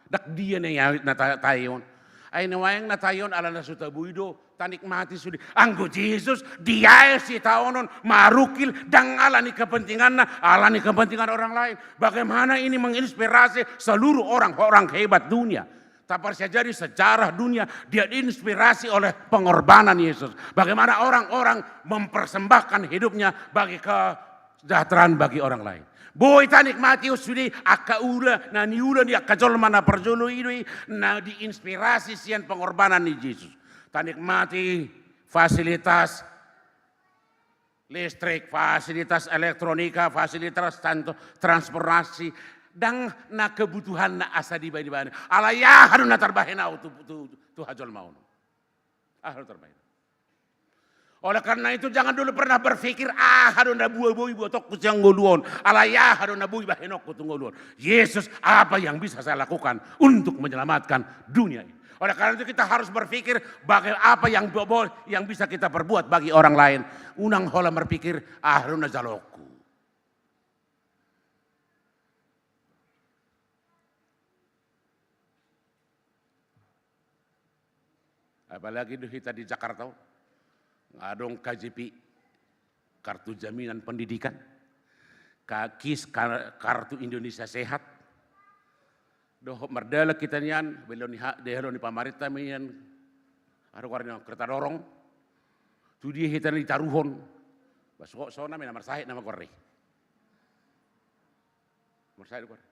Ndang dia na i-, na ta-, tahe on. Ai nuaeng na tahe on ala na so taboi do, tanikmati sude. Anggo Jesus, dia sitaonon, marungkil, ndang ala ni kepentinganna, ala ni kepentingan orang lain. Bagaimana ini menginspirasi seluruh orang-orang hebat dunia. Taparsiajari sejarah dunia, dia diinspirasi oleh pengorbanan Yesus. Bagaimana orang-orang mempersembahkan hidupnya bagi kesejahteraan bagi orang lain. Boi tanikmati on sude angka ula, na niula ni angka jolma na parjolo i do i, na diinspirasi sian pengorbanan ni Jesus. Tanikmati fasilitas listrik, fasilitas elektronika, fasilitas tanto-, transportasi, ndang na kebutuhanna asa dibahen-bahen. Alai aha do na tarbahen au tu, tu, tu hajolmaon on. Aha do tarbahen. Oleh karena itu, jangan dulu pernah berpikir, aha do na boi-boi buatonku sian ngolu on. Alai aha do na boi bahenonku tu ngolu on. Yesus, apa yang bisa saya lakukan untuk menyelamatkan dunia ini? Oleh karena itu, kita harus berpikir baga-, apa yang bo-, bo-, yang bisa kita perbuat bagi orang lain. Unang holan marpikir, aha do na jaloonku. Apalagi do hita di Jakarta on, adong K J P, kartu jaminan pendidikan, ka-, kis, ka-, kartu Indonesia Sehat. Dohot mardalan hita nian, belon ni ha-, dehelo ni pamarenta ma nian, aha do goar ni on, kereta dorong. Tu dia hita na ditaruhon. Ba so, so nama na marsahit nama goar i. Marsahit goar i.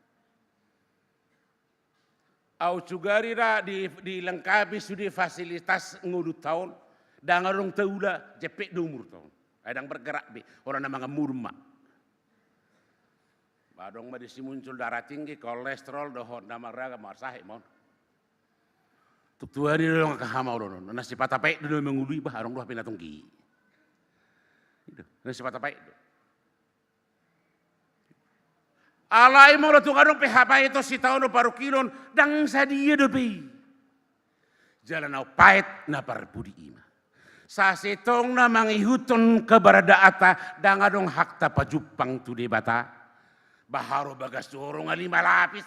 Au sugari ra di, dilengkapi sude fasilitas ngolunta on, ndang adong taula, jempek do umurta on. Ai ndang bergerak be, holan na mangan modom ma. Ba adong ma disi muncul darah tinggi, kolesterol, dohot na marragam, marsahit ma on. Tuk tu ari do adong angka hamaolon on. Na sipata paet do na mangolu i, bah, adong do hape na tonggi. I do, na sipata paet do. Alai molo tung adong pe hapaeton sitaonon parungkilon, ndang sadia dope i. Jala na umpaet na parpudi i ma. Sasintongna mangihuthon keberadaanta, ndang adong hak tapajumpang tu Debata. Baharo bagas tu horong lima lapis.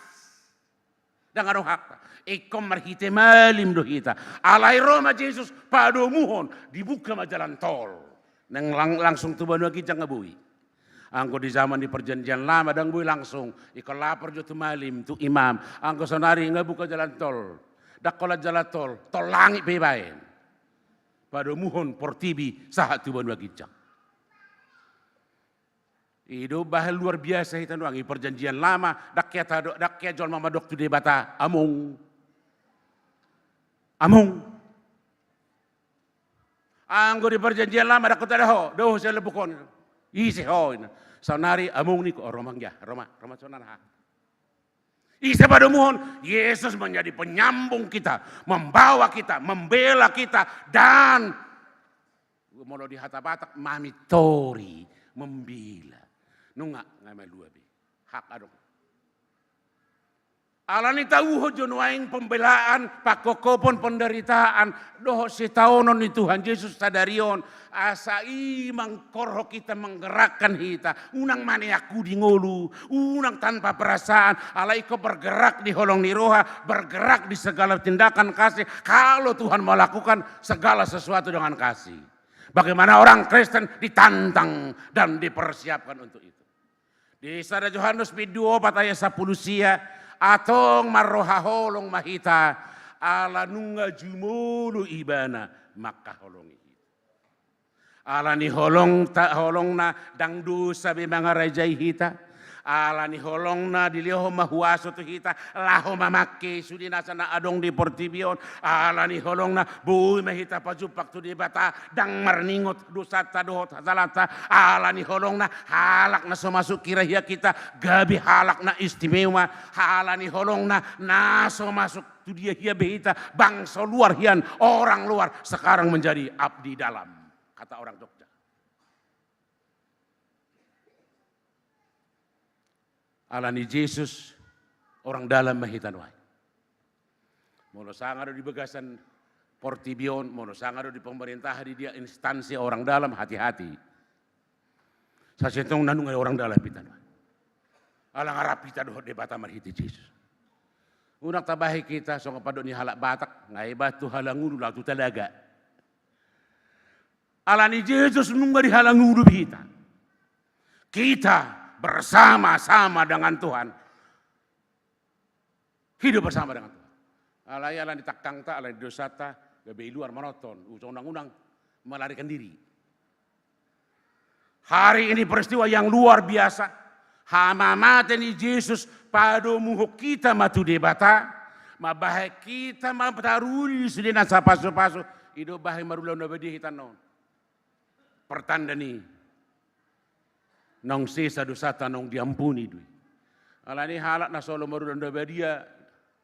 Ndang adong hakta. Ingkon marhite malim do hita. Alai ro ma Jesus, padomuhon, dibuka ma jalan tol. Nang lang-, langsung tu banua ginjang nga boi. Anggo di zaman di Perjanjian Lama ndang boi langsung. Ingkon lapor jo tu malim, tu imam. Anggo saonari nga buka jalan tol. Ndang holan jalan tol, tol langit pe ibaen. Padomuhon portibi sahat tu banua ginjang. I do bahen luar biasa hita nuaeng, i Perjanjian Lama, ndang hea tado-, ndang hea jolma mandok tu Debata, among. Among. Anggo di Perjanjian Lama, ndang hea tado ho, do ho sian lambok on. Ise ho, ina. Saonari, among ningku, o, ro ma, ro ma, ro ma saonari, ha. Ise padomuhon? Yesus menjadi penyambung kita, membawa kita, membela kita, dan molo di hata Batak, mamintori, membela. Nunga, nga malua be. Hak adong. Alani tauhon jo nuaeng pembelaan, pangkophopon, penderitaan, dohot sitaonon ni Tuhan Jesus sadari on, asa i mangkorhon hita, menggerakkan hita, unang maneang hudi ngolu, unang tanpa perasaan, alai ingkon bergerak di holong ni roha, bergerak di segala tindakan kasih, kalau Tuhan melakukan segala sesuatu dengan kasih. Bagaimana orang Kristen ditantang dan dipersiapkan untuk itu. Di sada Johannes bindu opat ayat sampulu sia, antong marroha holong ma hita, ala nunga jumolo Ibana mangkaholongi hita. Alani holong ta-, holongna ndang dosa be mangarajai hita. Alani holongna dilehon ma huaso tu hita, laho mamangke sude nasa na adong di portibi on. Alani holongna boi ma hita pajumpang tu Debata, ndang marningot dosanta dohot hasalanta. Alani holongna halak na so masuk hira hia hita, gabe halak na istimewa. Alani holongna na so masuk tu dia hia be hita, bangso luar hian, orang luar, sekarang menjadi abdi dalam. Kata orang Jogja. Alani Jesus, orang dalam ma hita nuaeng. Molo sanga do di bagasan portibi on, molo sanga do di pemerintahan, di dia instansi orang dalam, hati-hati. Sasintongna nunga orang dalam hita nuaeng. Ala nga rap hita dohot Debata marhite Jesus. Unang tabahen hita songon pandok ni halak Batak, nga iba tu halangulu laho tu talaga. Alani Jesus nunga di halangulu be hita. Kita bersama-sama dengan Tuhan. Hidup bersama dengan Tuhan. Alai alani tangkangta, alani dosanta, gabe i luar manonton, unang-unang melarikan diri. Hari ini peristiwa yang luar biasa. Hamamate ni Jesus padomuhon hita ma tu Debata, mambahen hita ma taruli sude nasa pasu-pasu, i do bahen marulaon na badia hita annon. Pertanda ni naung sesa dosanta, naung diampuni do i. Alani halak na so olo marulaon na badia,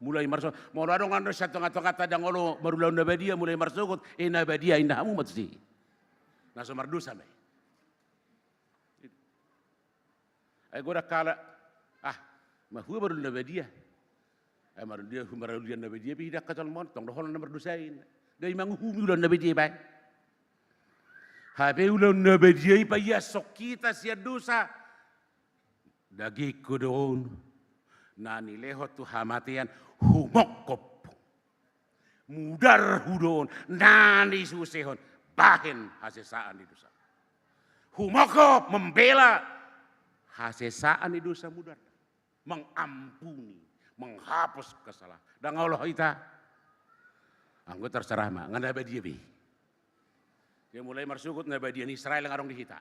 mulai marsogot. Molo adong annon sian tonga-tonganta ndang olo marulaon na badia, mulai marsogot, eh, na badia inna hamu ma tusi. Na so mardosa ma i. Ai godang halak, ah, mahua marulaon na badia. Ai marulaon, marulaon na badia pe i, ndang hea jolma on, tong do holan na mardosa i. Ndang i manguhumi ulaon na badia i baen. Hape ulaon na badia i paiashon hita sian dosa. Dagingku do on, na nilehon tu hamatean, humongkop. Mudarhu do on, na nisusehon, bahen hasesaan ni dosa. Humongkop, membela hasesaan ni dosa, mudar. Mengampuni, menghapus kesalahan. Ndang olo hita. Anggo terserah ma, nga na badia be. Dia mulai marsogot na badia ni Israel nga adong di hita.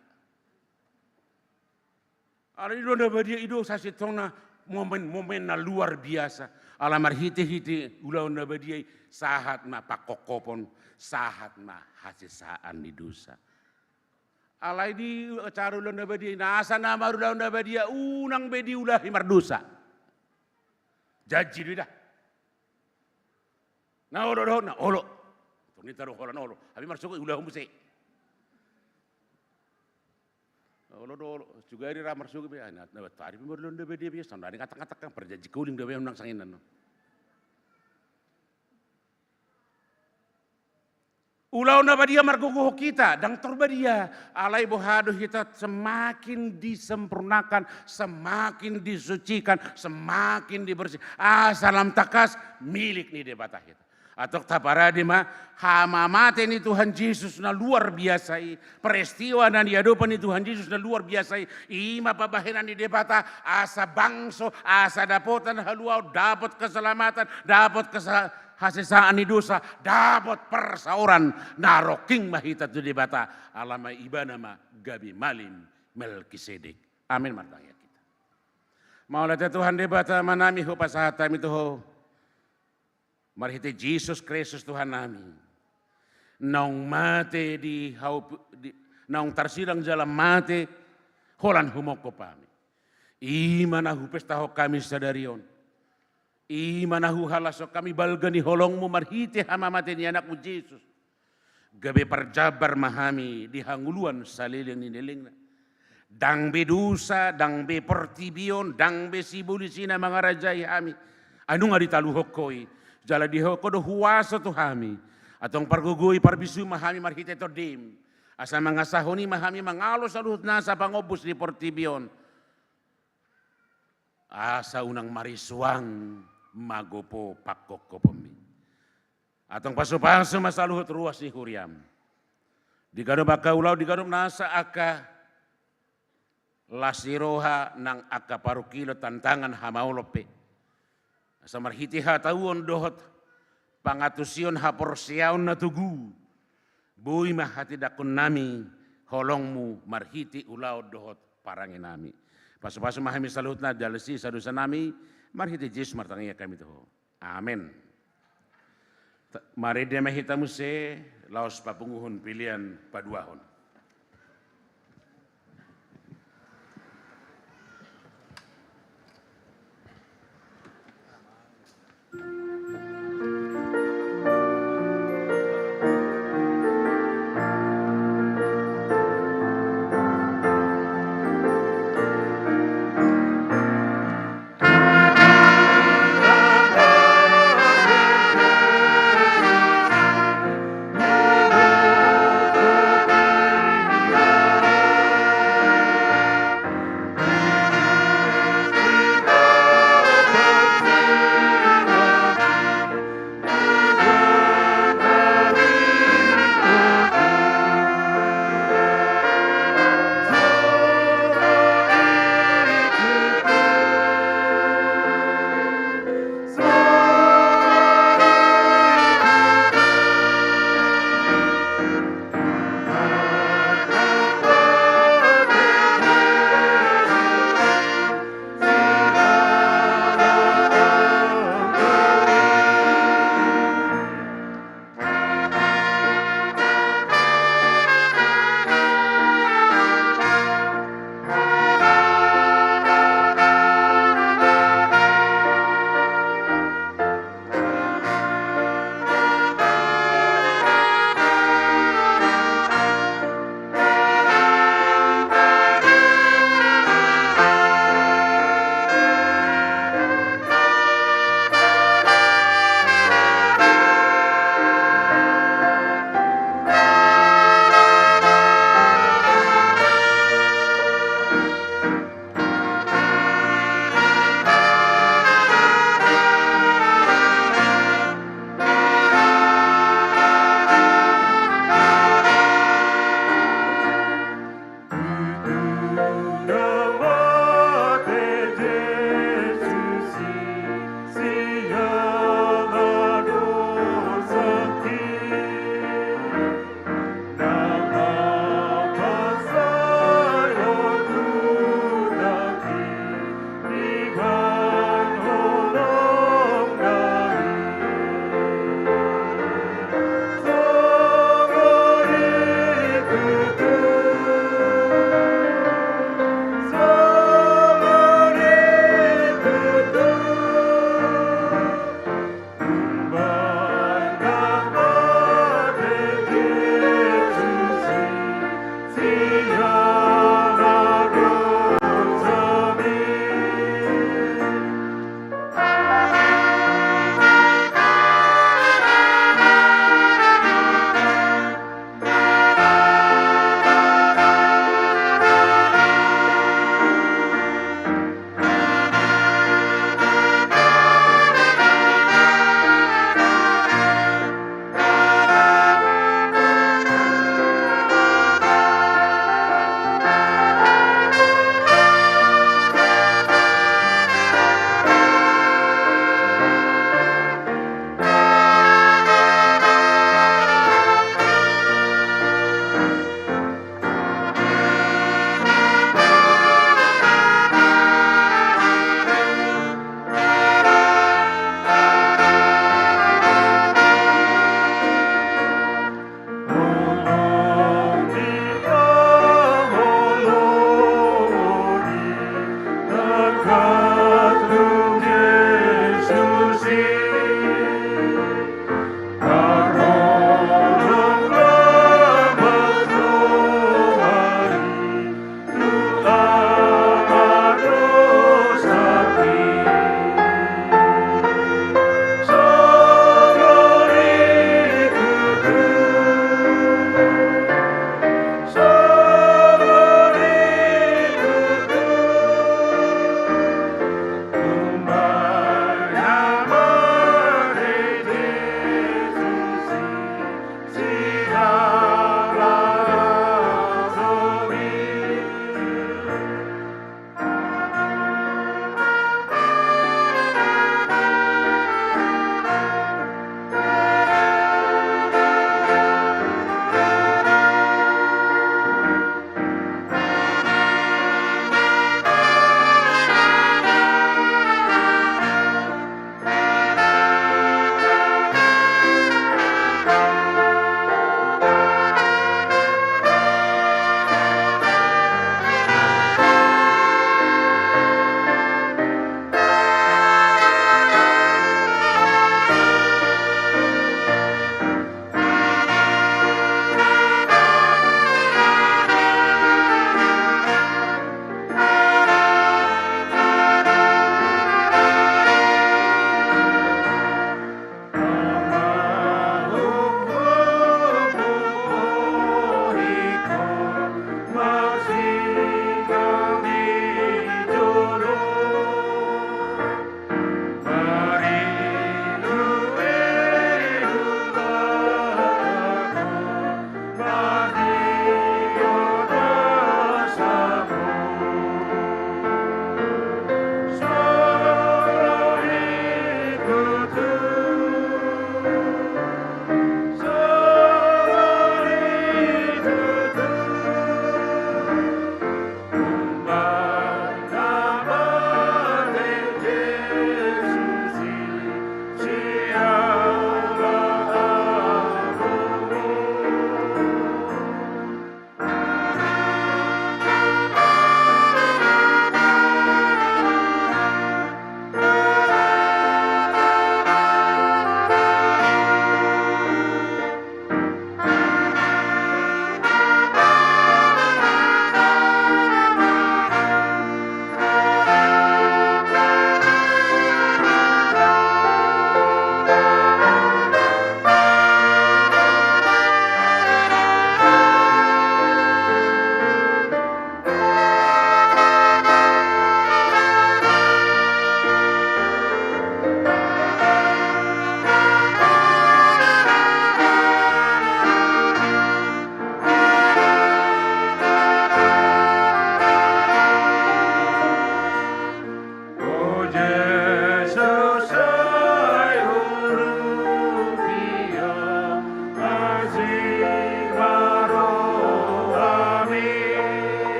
Alai ulaon na badia i do sasintongna momen-momen na luar biasa. Ala marhite-hite ulaon na badia i, sahat ma pangkophopon, sahat ma hasesaan ni dosa. Alai di acara ulaon na badia i, nasa na marulaon na badia unang be diulahi mardosa. Janji do i da. Na olo do, na olo. Tong ninta do holan olo. Hape marsogot ulahon muse. Olo do, olo. Sugari ra marsogot be, ah, na, na, tari pe marulaon na badia be, sonari ngatak-ngatak kan, perjanji koling do be, unang sanginan, no. Ulaon na badia margogohon hita, ndang tor badia. Alai boha do hita semakin disempurnakan, semakin disucikan, semakin dibersih. Asa lam tangkas milik ni Debata hita. Antong taparade ma, hamamate ni Tuhan Jesus na luar biasa i, peristiwa na niadopan ni Tuhan Jesus na luar biasa i, i ma pambahenan ni Debata, asa bangso, asa dapotan haluaon, dapot keselamatan, dapot kesa-, hasesaan ni dosa, dapot parsaoran, na rongking ma hita tu Debata, ala ma Ibana ma gabe malim Melkisedek. Amin, martangiang hita. Mauliate Tuhan Debata Amanami, hupasahat hami tu Ho, marhite Jesus Kristus Tuhannami, naung mate di hau, di, naung tarsidang jala mate holan humongkop hami. I ma na hupestahon hami sadari on. I ma na huhalashon hami balga ni holongMu marhite hamamate ni AnakMu Jesus. Gabe parjambar ma hami di hangoluan saleleng ni lelengna. Ndang be dosa, ndang be portibi on, ndang be sibolis i na mangarajai hami. Ai nunga ditaluhon Ho i, jala dihilehon Ho do huaso tu hami. Antong pargogoi parbisuhi ma hami marhite TondiM. Asa mangasahon i ma hami mangalo saluhut nasa pangombus di portibi on. Asa unang marisuang magopo pangkopkopon-Mi. Antong pasupasu ma saluhut ruas ni huriaM. Di ganup angka ulaon, di ganup nasa angka las ni roha nang angka parungkilon, tantangan, hamaolon pe. Asa marhite hatauon dohot pangantusion haporseaon na togu, boi ma hatindanghonnami holongMu marhite ulaon dohot parangenami. Pasupasu ma hami saluhutna, jala sesa dosanami, marhite Jesus martangiang hami tu Ho. Amen. Ta-, marende ma hita muse, laos papunguhon pelean paduahon.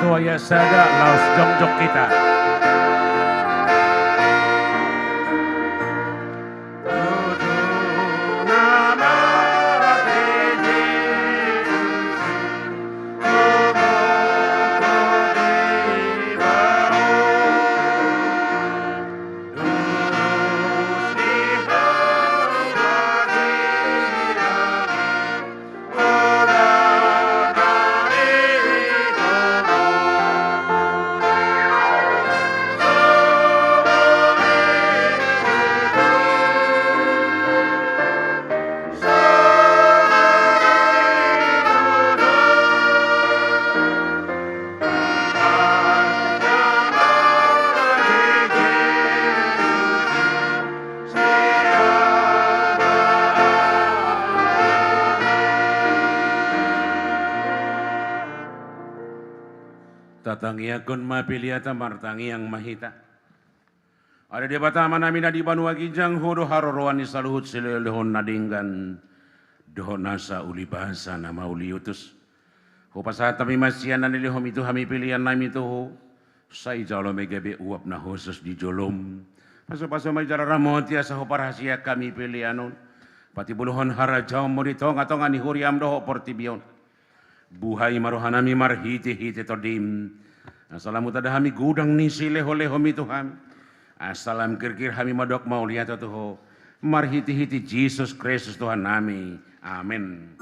Tua ya sada laos jongjong hita. Tatangiangkon ma peleanta, martangiang ma hita. Ale Debata Amanami na di banua ginjang, Ho do haroroan ni saluhut silehonlehon na denggan dohot nasa ulibasa na mauliutus. Hupasahat hami ma sian na nilehonMi tu hami peleannami tu Ho. Sai jalo ma i gabe uap na hushus di jolom. Pasupasu ma i jala ramoti asa huparhaseang hami pelean on. Patimbulhon harajaonMu di tongatonga ni huriaM dohot portibi on. Buhai ma rohanami marhitehite TondiM. Asa lam hutanda hami godang ni silehonlehonMi tu hami. Asa lam kirkir hami mandok mauliate tu Ho. Marhitehite Jesus Kristus Tuhannami. Amen.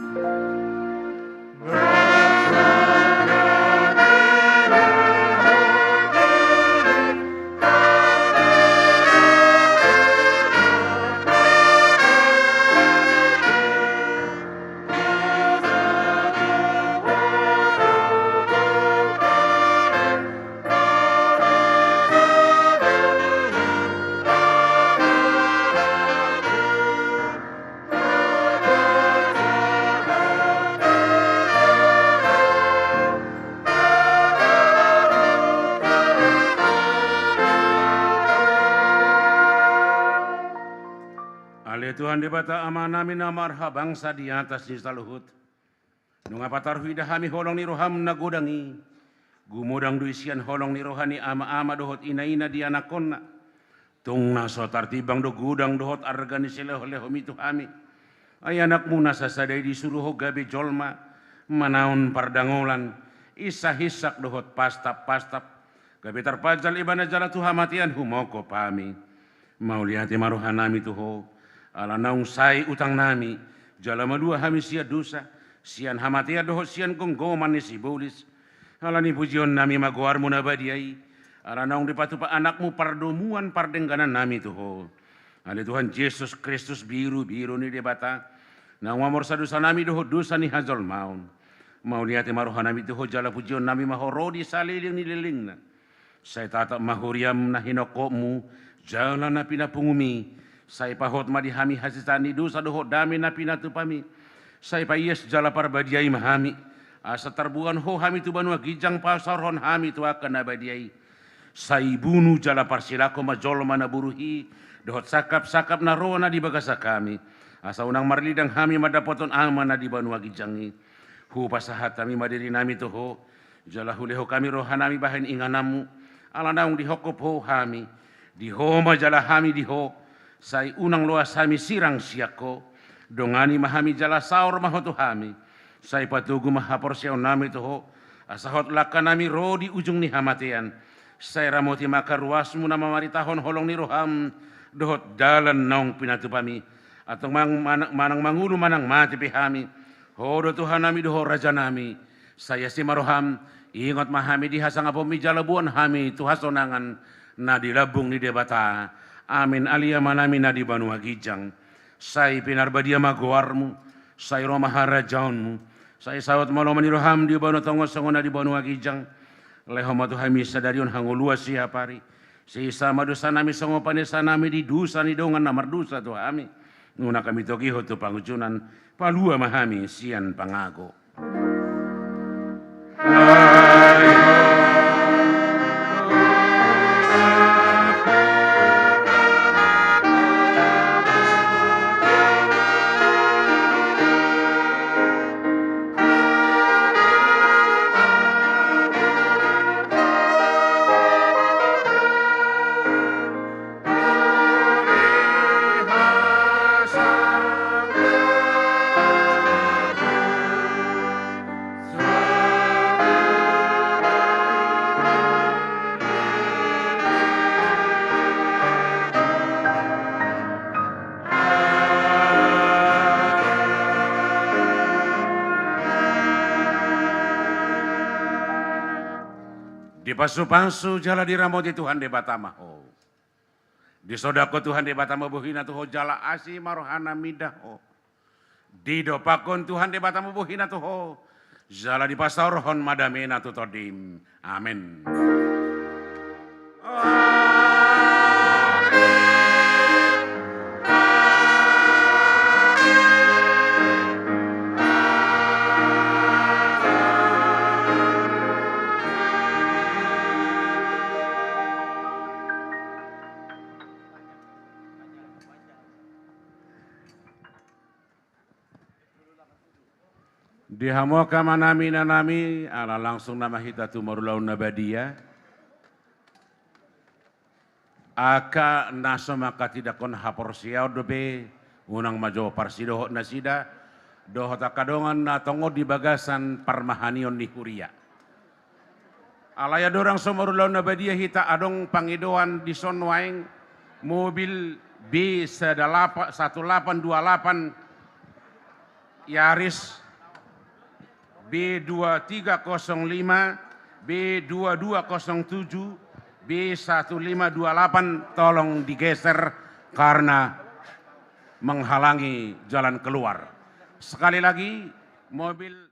Ale Tuhan Debata Amanami na marhabangsa di atas ni saluhut. Nunga patarhida hami holong ni roham na godang i. Gumodang do i sian holong ni roha ni amaama dohot inaina di anakkonna. Tung na so tartimbang do godang dohot arga ni silehonlehonmi tu hami. Ai anakmu na sasada i disuru ho gabe jolma, manaon pardangolan, insahinsak dohot pastappastap. Gabe tarpanjal ibana jala tu hamatean humongkop hami. Mauliate ma rohanami tu ho, ala naung sae utangnami, jala malua hami sian dosa, sian hamatean dohot sian gomgoman ni sibolis. Ala ni pujionnami ma goarmu na badia i, ala naung dipatupa anakmu pardomuan pardengganannami tu ho. Ale Tuhan Jesus Kristus, birubiru ni Debata, naung mamorsa dosanami dohot dosa ni hajolmaon. Mauliate ma rohanami tu ho jala pujionnami ma ho ro di saleleng ni lelengna. Sai tatap ma huriam na hinongkopmu, jala na pinapungumi. Sai pahot ma di hami hasesaan ni dosa dohot dame na pinatupami. Sai paias jala parbadiai ma hami. Asa tarboan ho hami tu banua ginjang pasaorhon hami tu angka na badia i. Sai bunu jala parsilangkon ma jolma na boru i, dohot sangkapsangkap na ro na di bagasan hami. Asa unang marlidang hami mandapothon Ama na di banua ginjang i. Hupasahat hami ma dirinami tu ho, jala hulehon hami rohanami bahen ingananmu, ala naung dihongkop ho hami, di ho ma jala hami di ho, sai unang loas hami sirang sian ho, dongani ma hami jala saor ma ho tu hami, sai patogu ma haporseaonnami tu ho, asa hot langkanami ro di ujung ni hamatean, sai ramoti ma angka ruasmu na mamaritahon holong ni roham, dohot dalan naung pinatupami, antong mang-, manang, manang mangolu manang mate pe hami, ho do Tuhannami dohot Rajanami, sai asi ma roham, ingot ma hami di hasangaponmi jala boan hami tu hasonangan na di lambung ni Debata. Amen. Ale Amanami na di banua ginjang, sai pinarbadia ma goarmu, sai ro ma harajaonmu, sai saut ma lomo ni roham di banua tonga on songon na di banua ginjang. Lehon ma tu hami sadari on hangoluan siapari. Sesa ma dosanami songon panesanami di dosa ni dongan na mardosa tu hami. Unang hami togihon tu pangunjunan, palua ma hami sian pangago. Dipasupasu jala diramoti Tuhan Debata ma ho. Disodangkon Tuhan Debata ma bohina tu ho jala asi ma rohana mida ho. Didompakkon Tuhan Debata ma bohina tu ho jala dipasaorhon ma damena tu tondim. Amen. Di hamu angka amanami, inanami, ala langsung nama hita tu marulaon na badia. Angka na so manghatindanghon haporseaon dope, unang ma jo parsidohot nasida dohot angka dongan na tongon di bagasan parmahanion ni huria. Alai andorang so marulaon na badia hita, adong pangidoan dison nuaeng, mobil B satu delapan dua delapan Yaris, B dua tiga kosong lima, B dua dua kosong tujuh, B satu lima dua delapan, tolong digeser karena menghalangi jalan keluar. Sekali lagi, mobil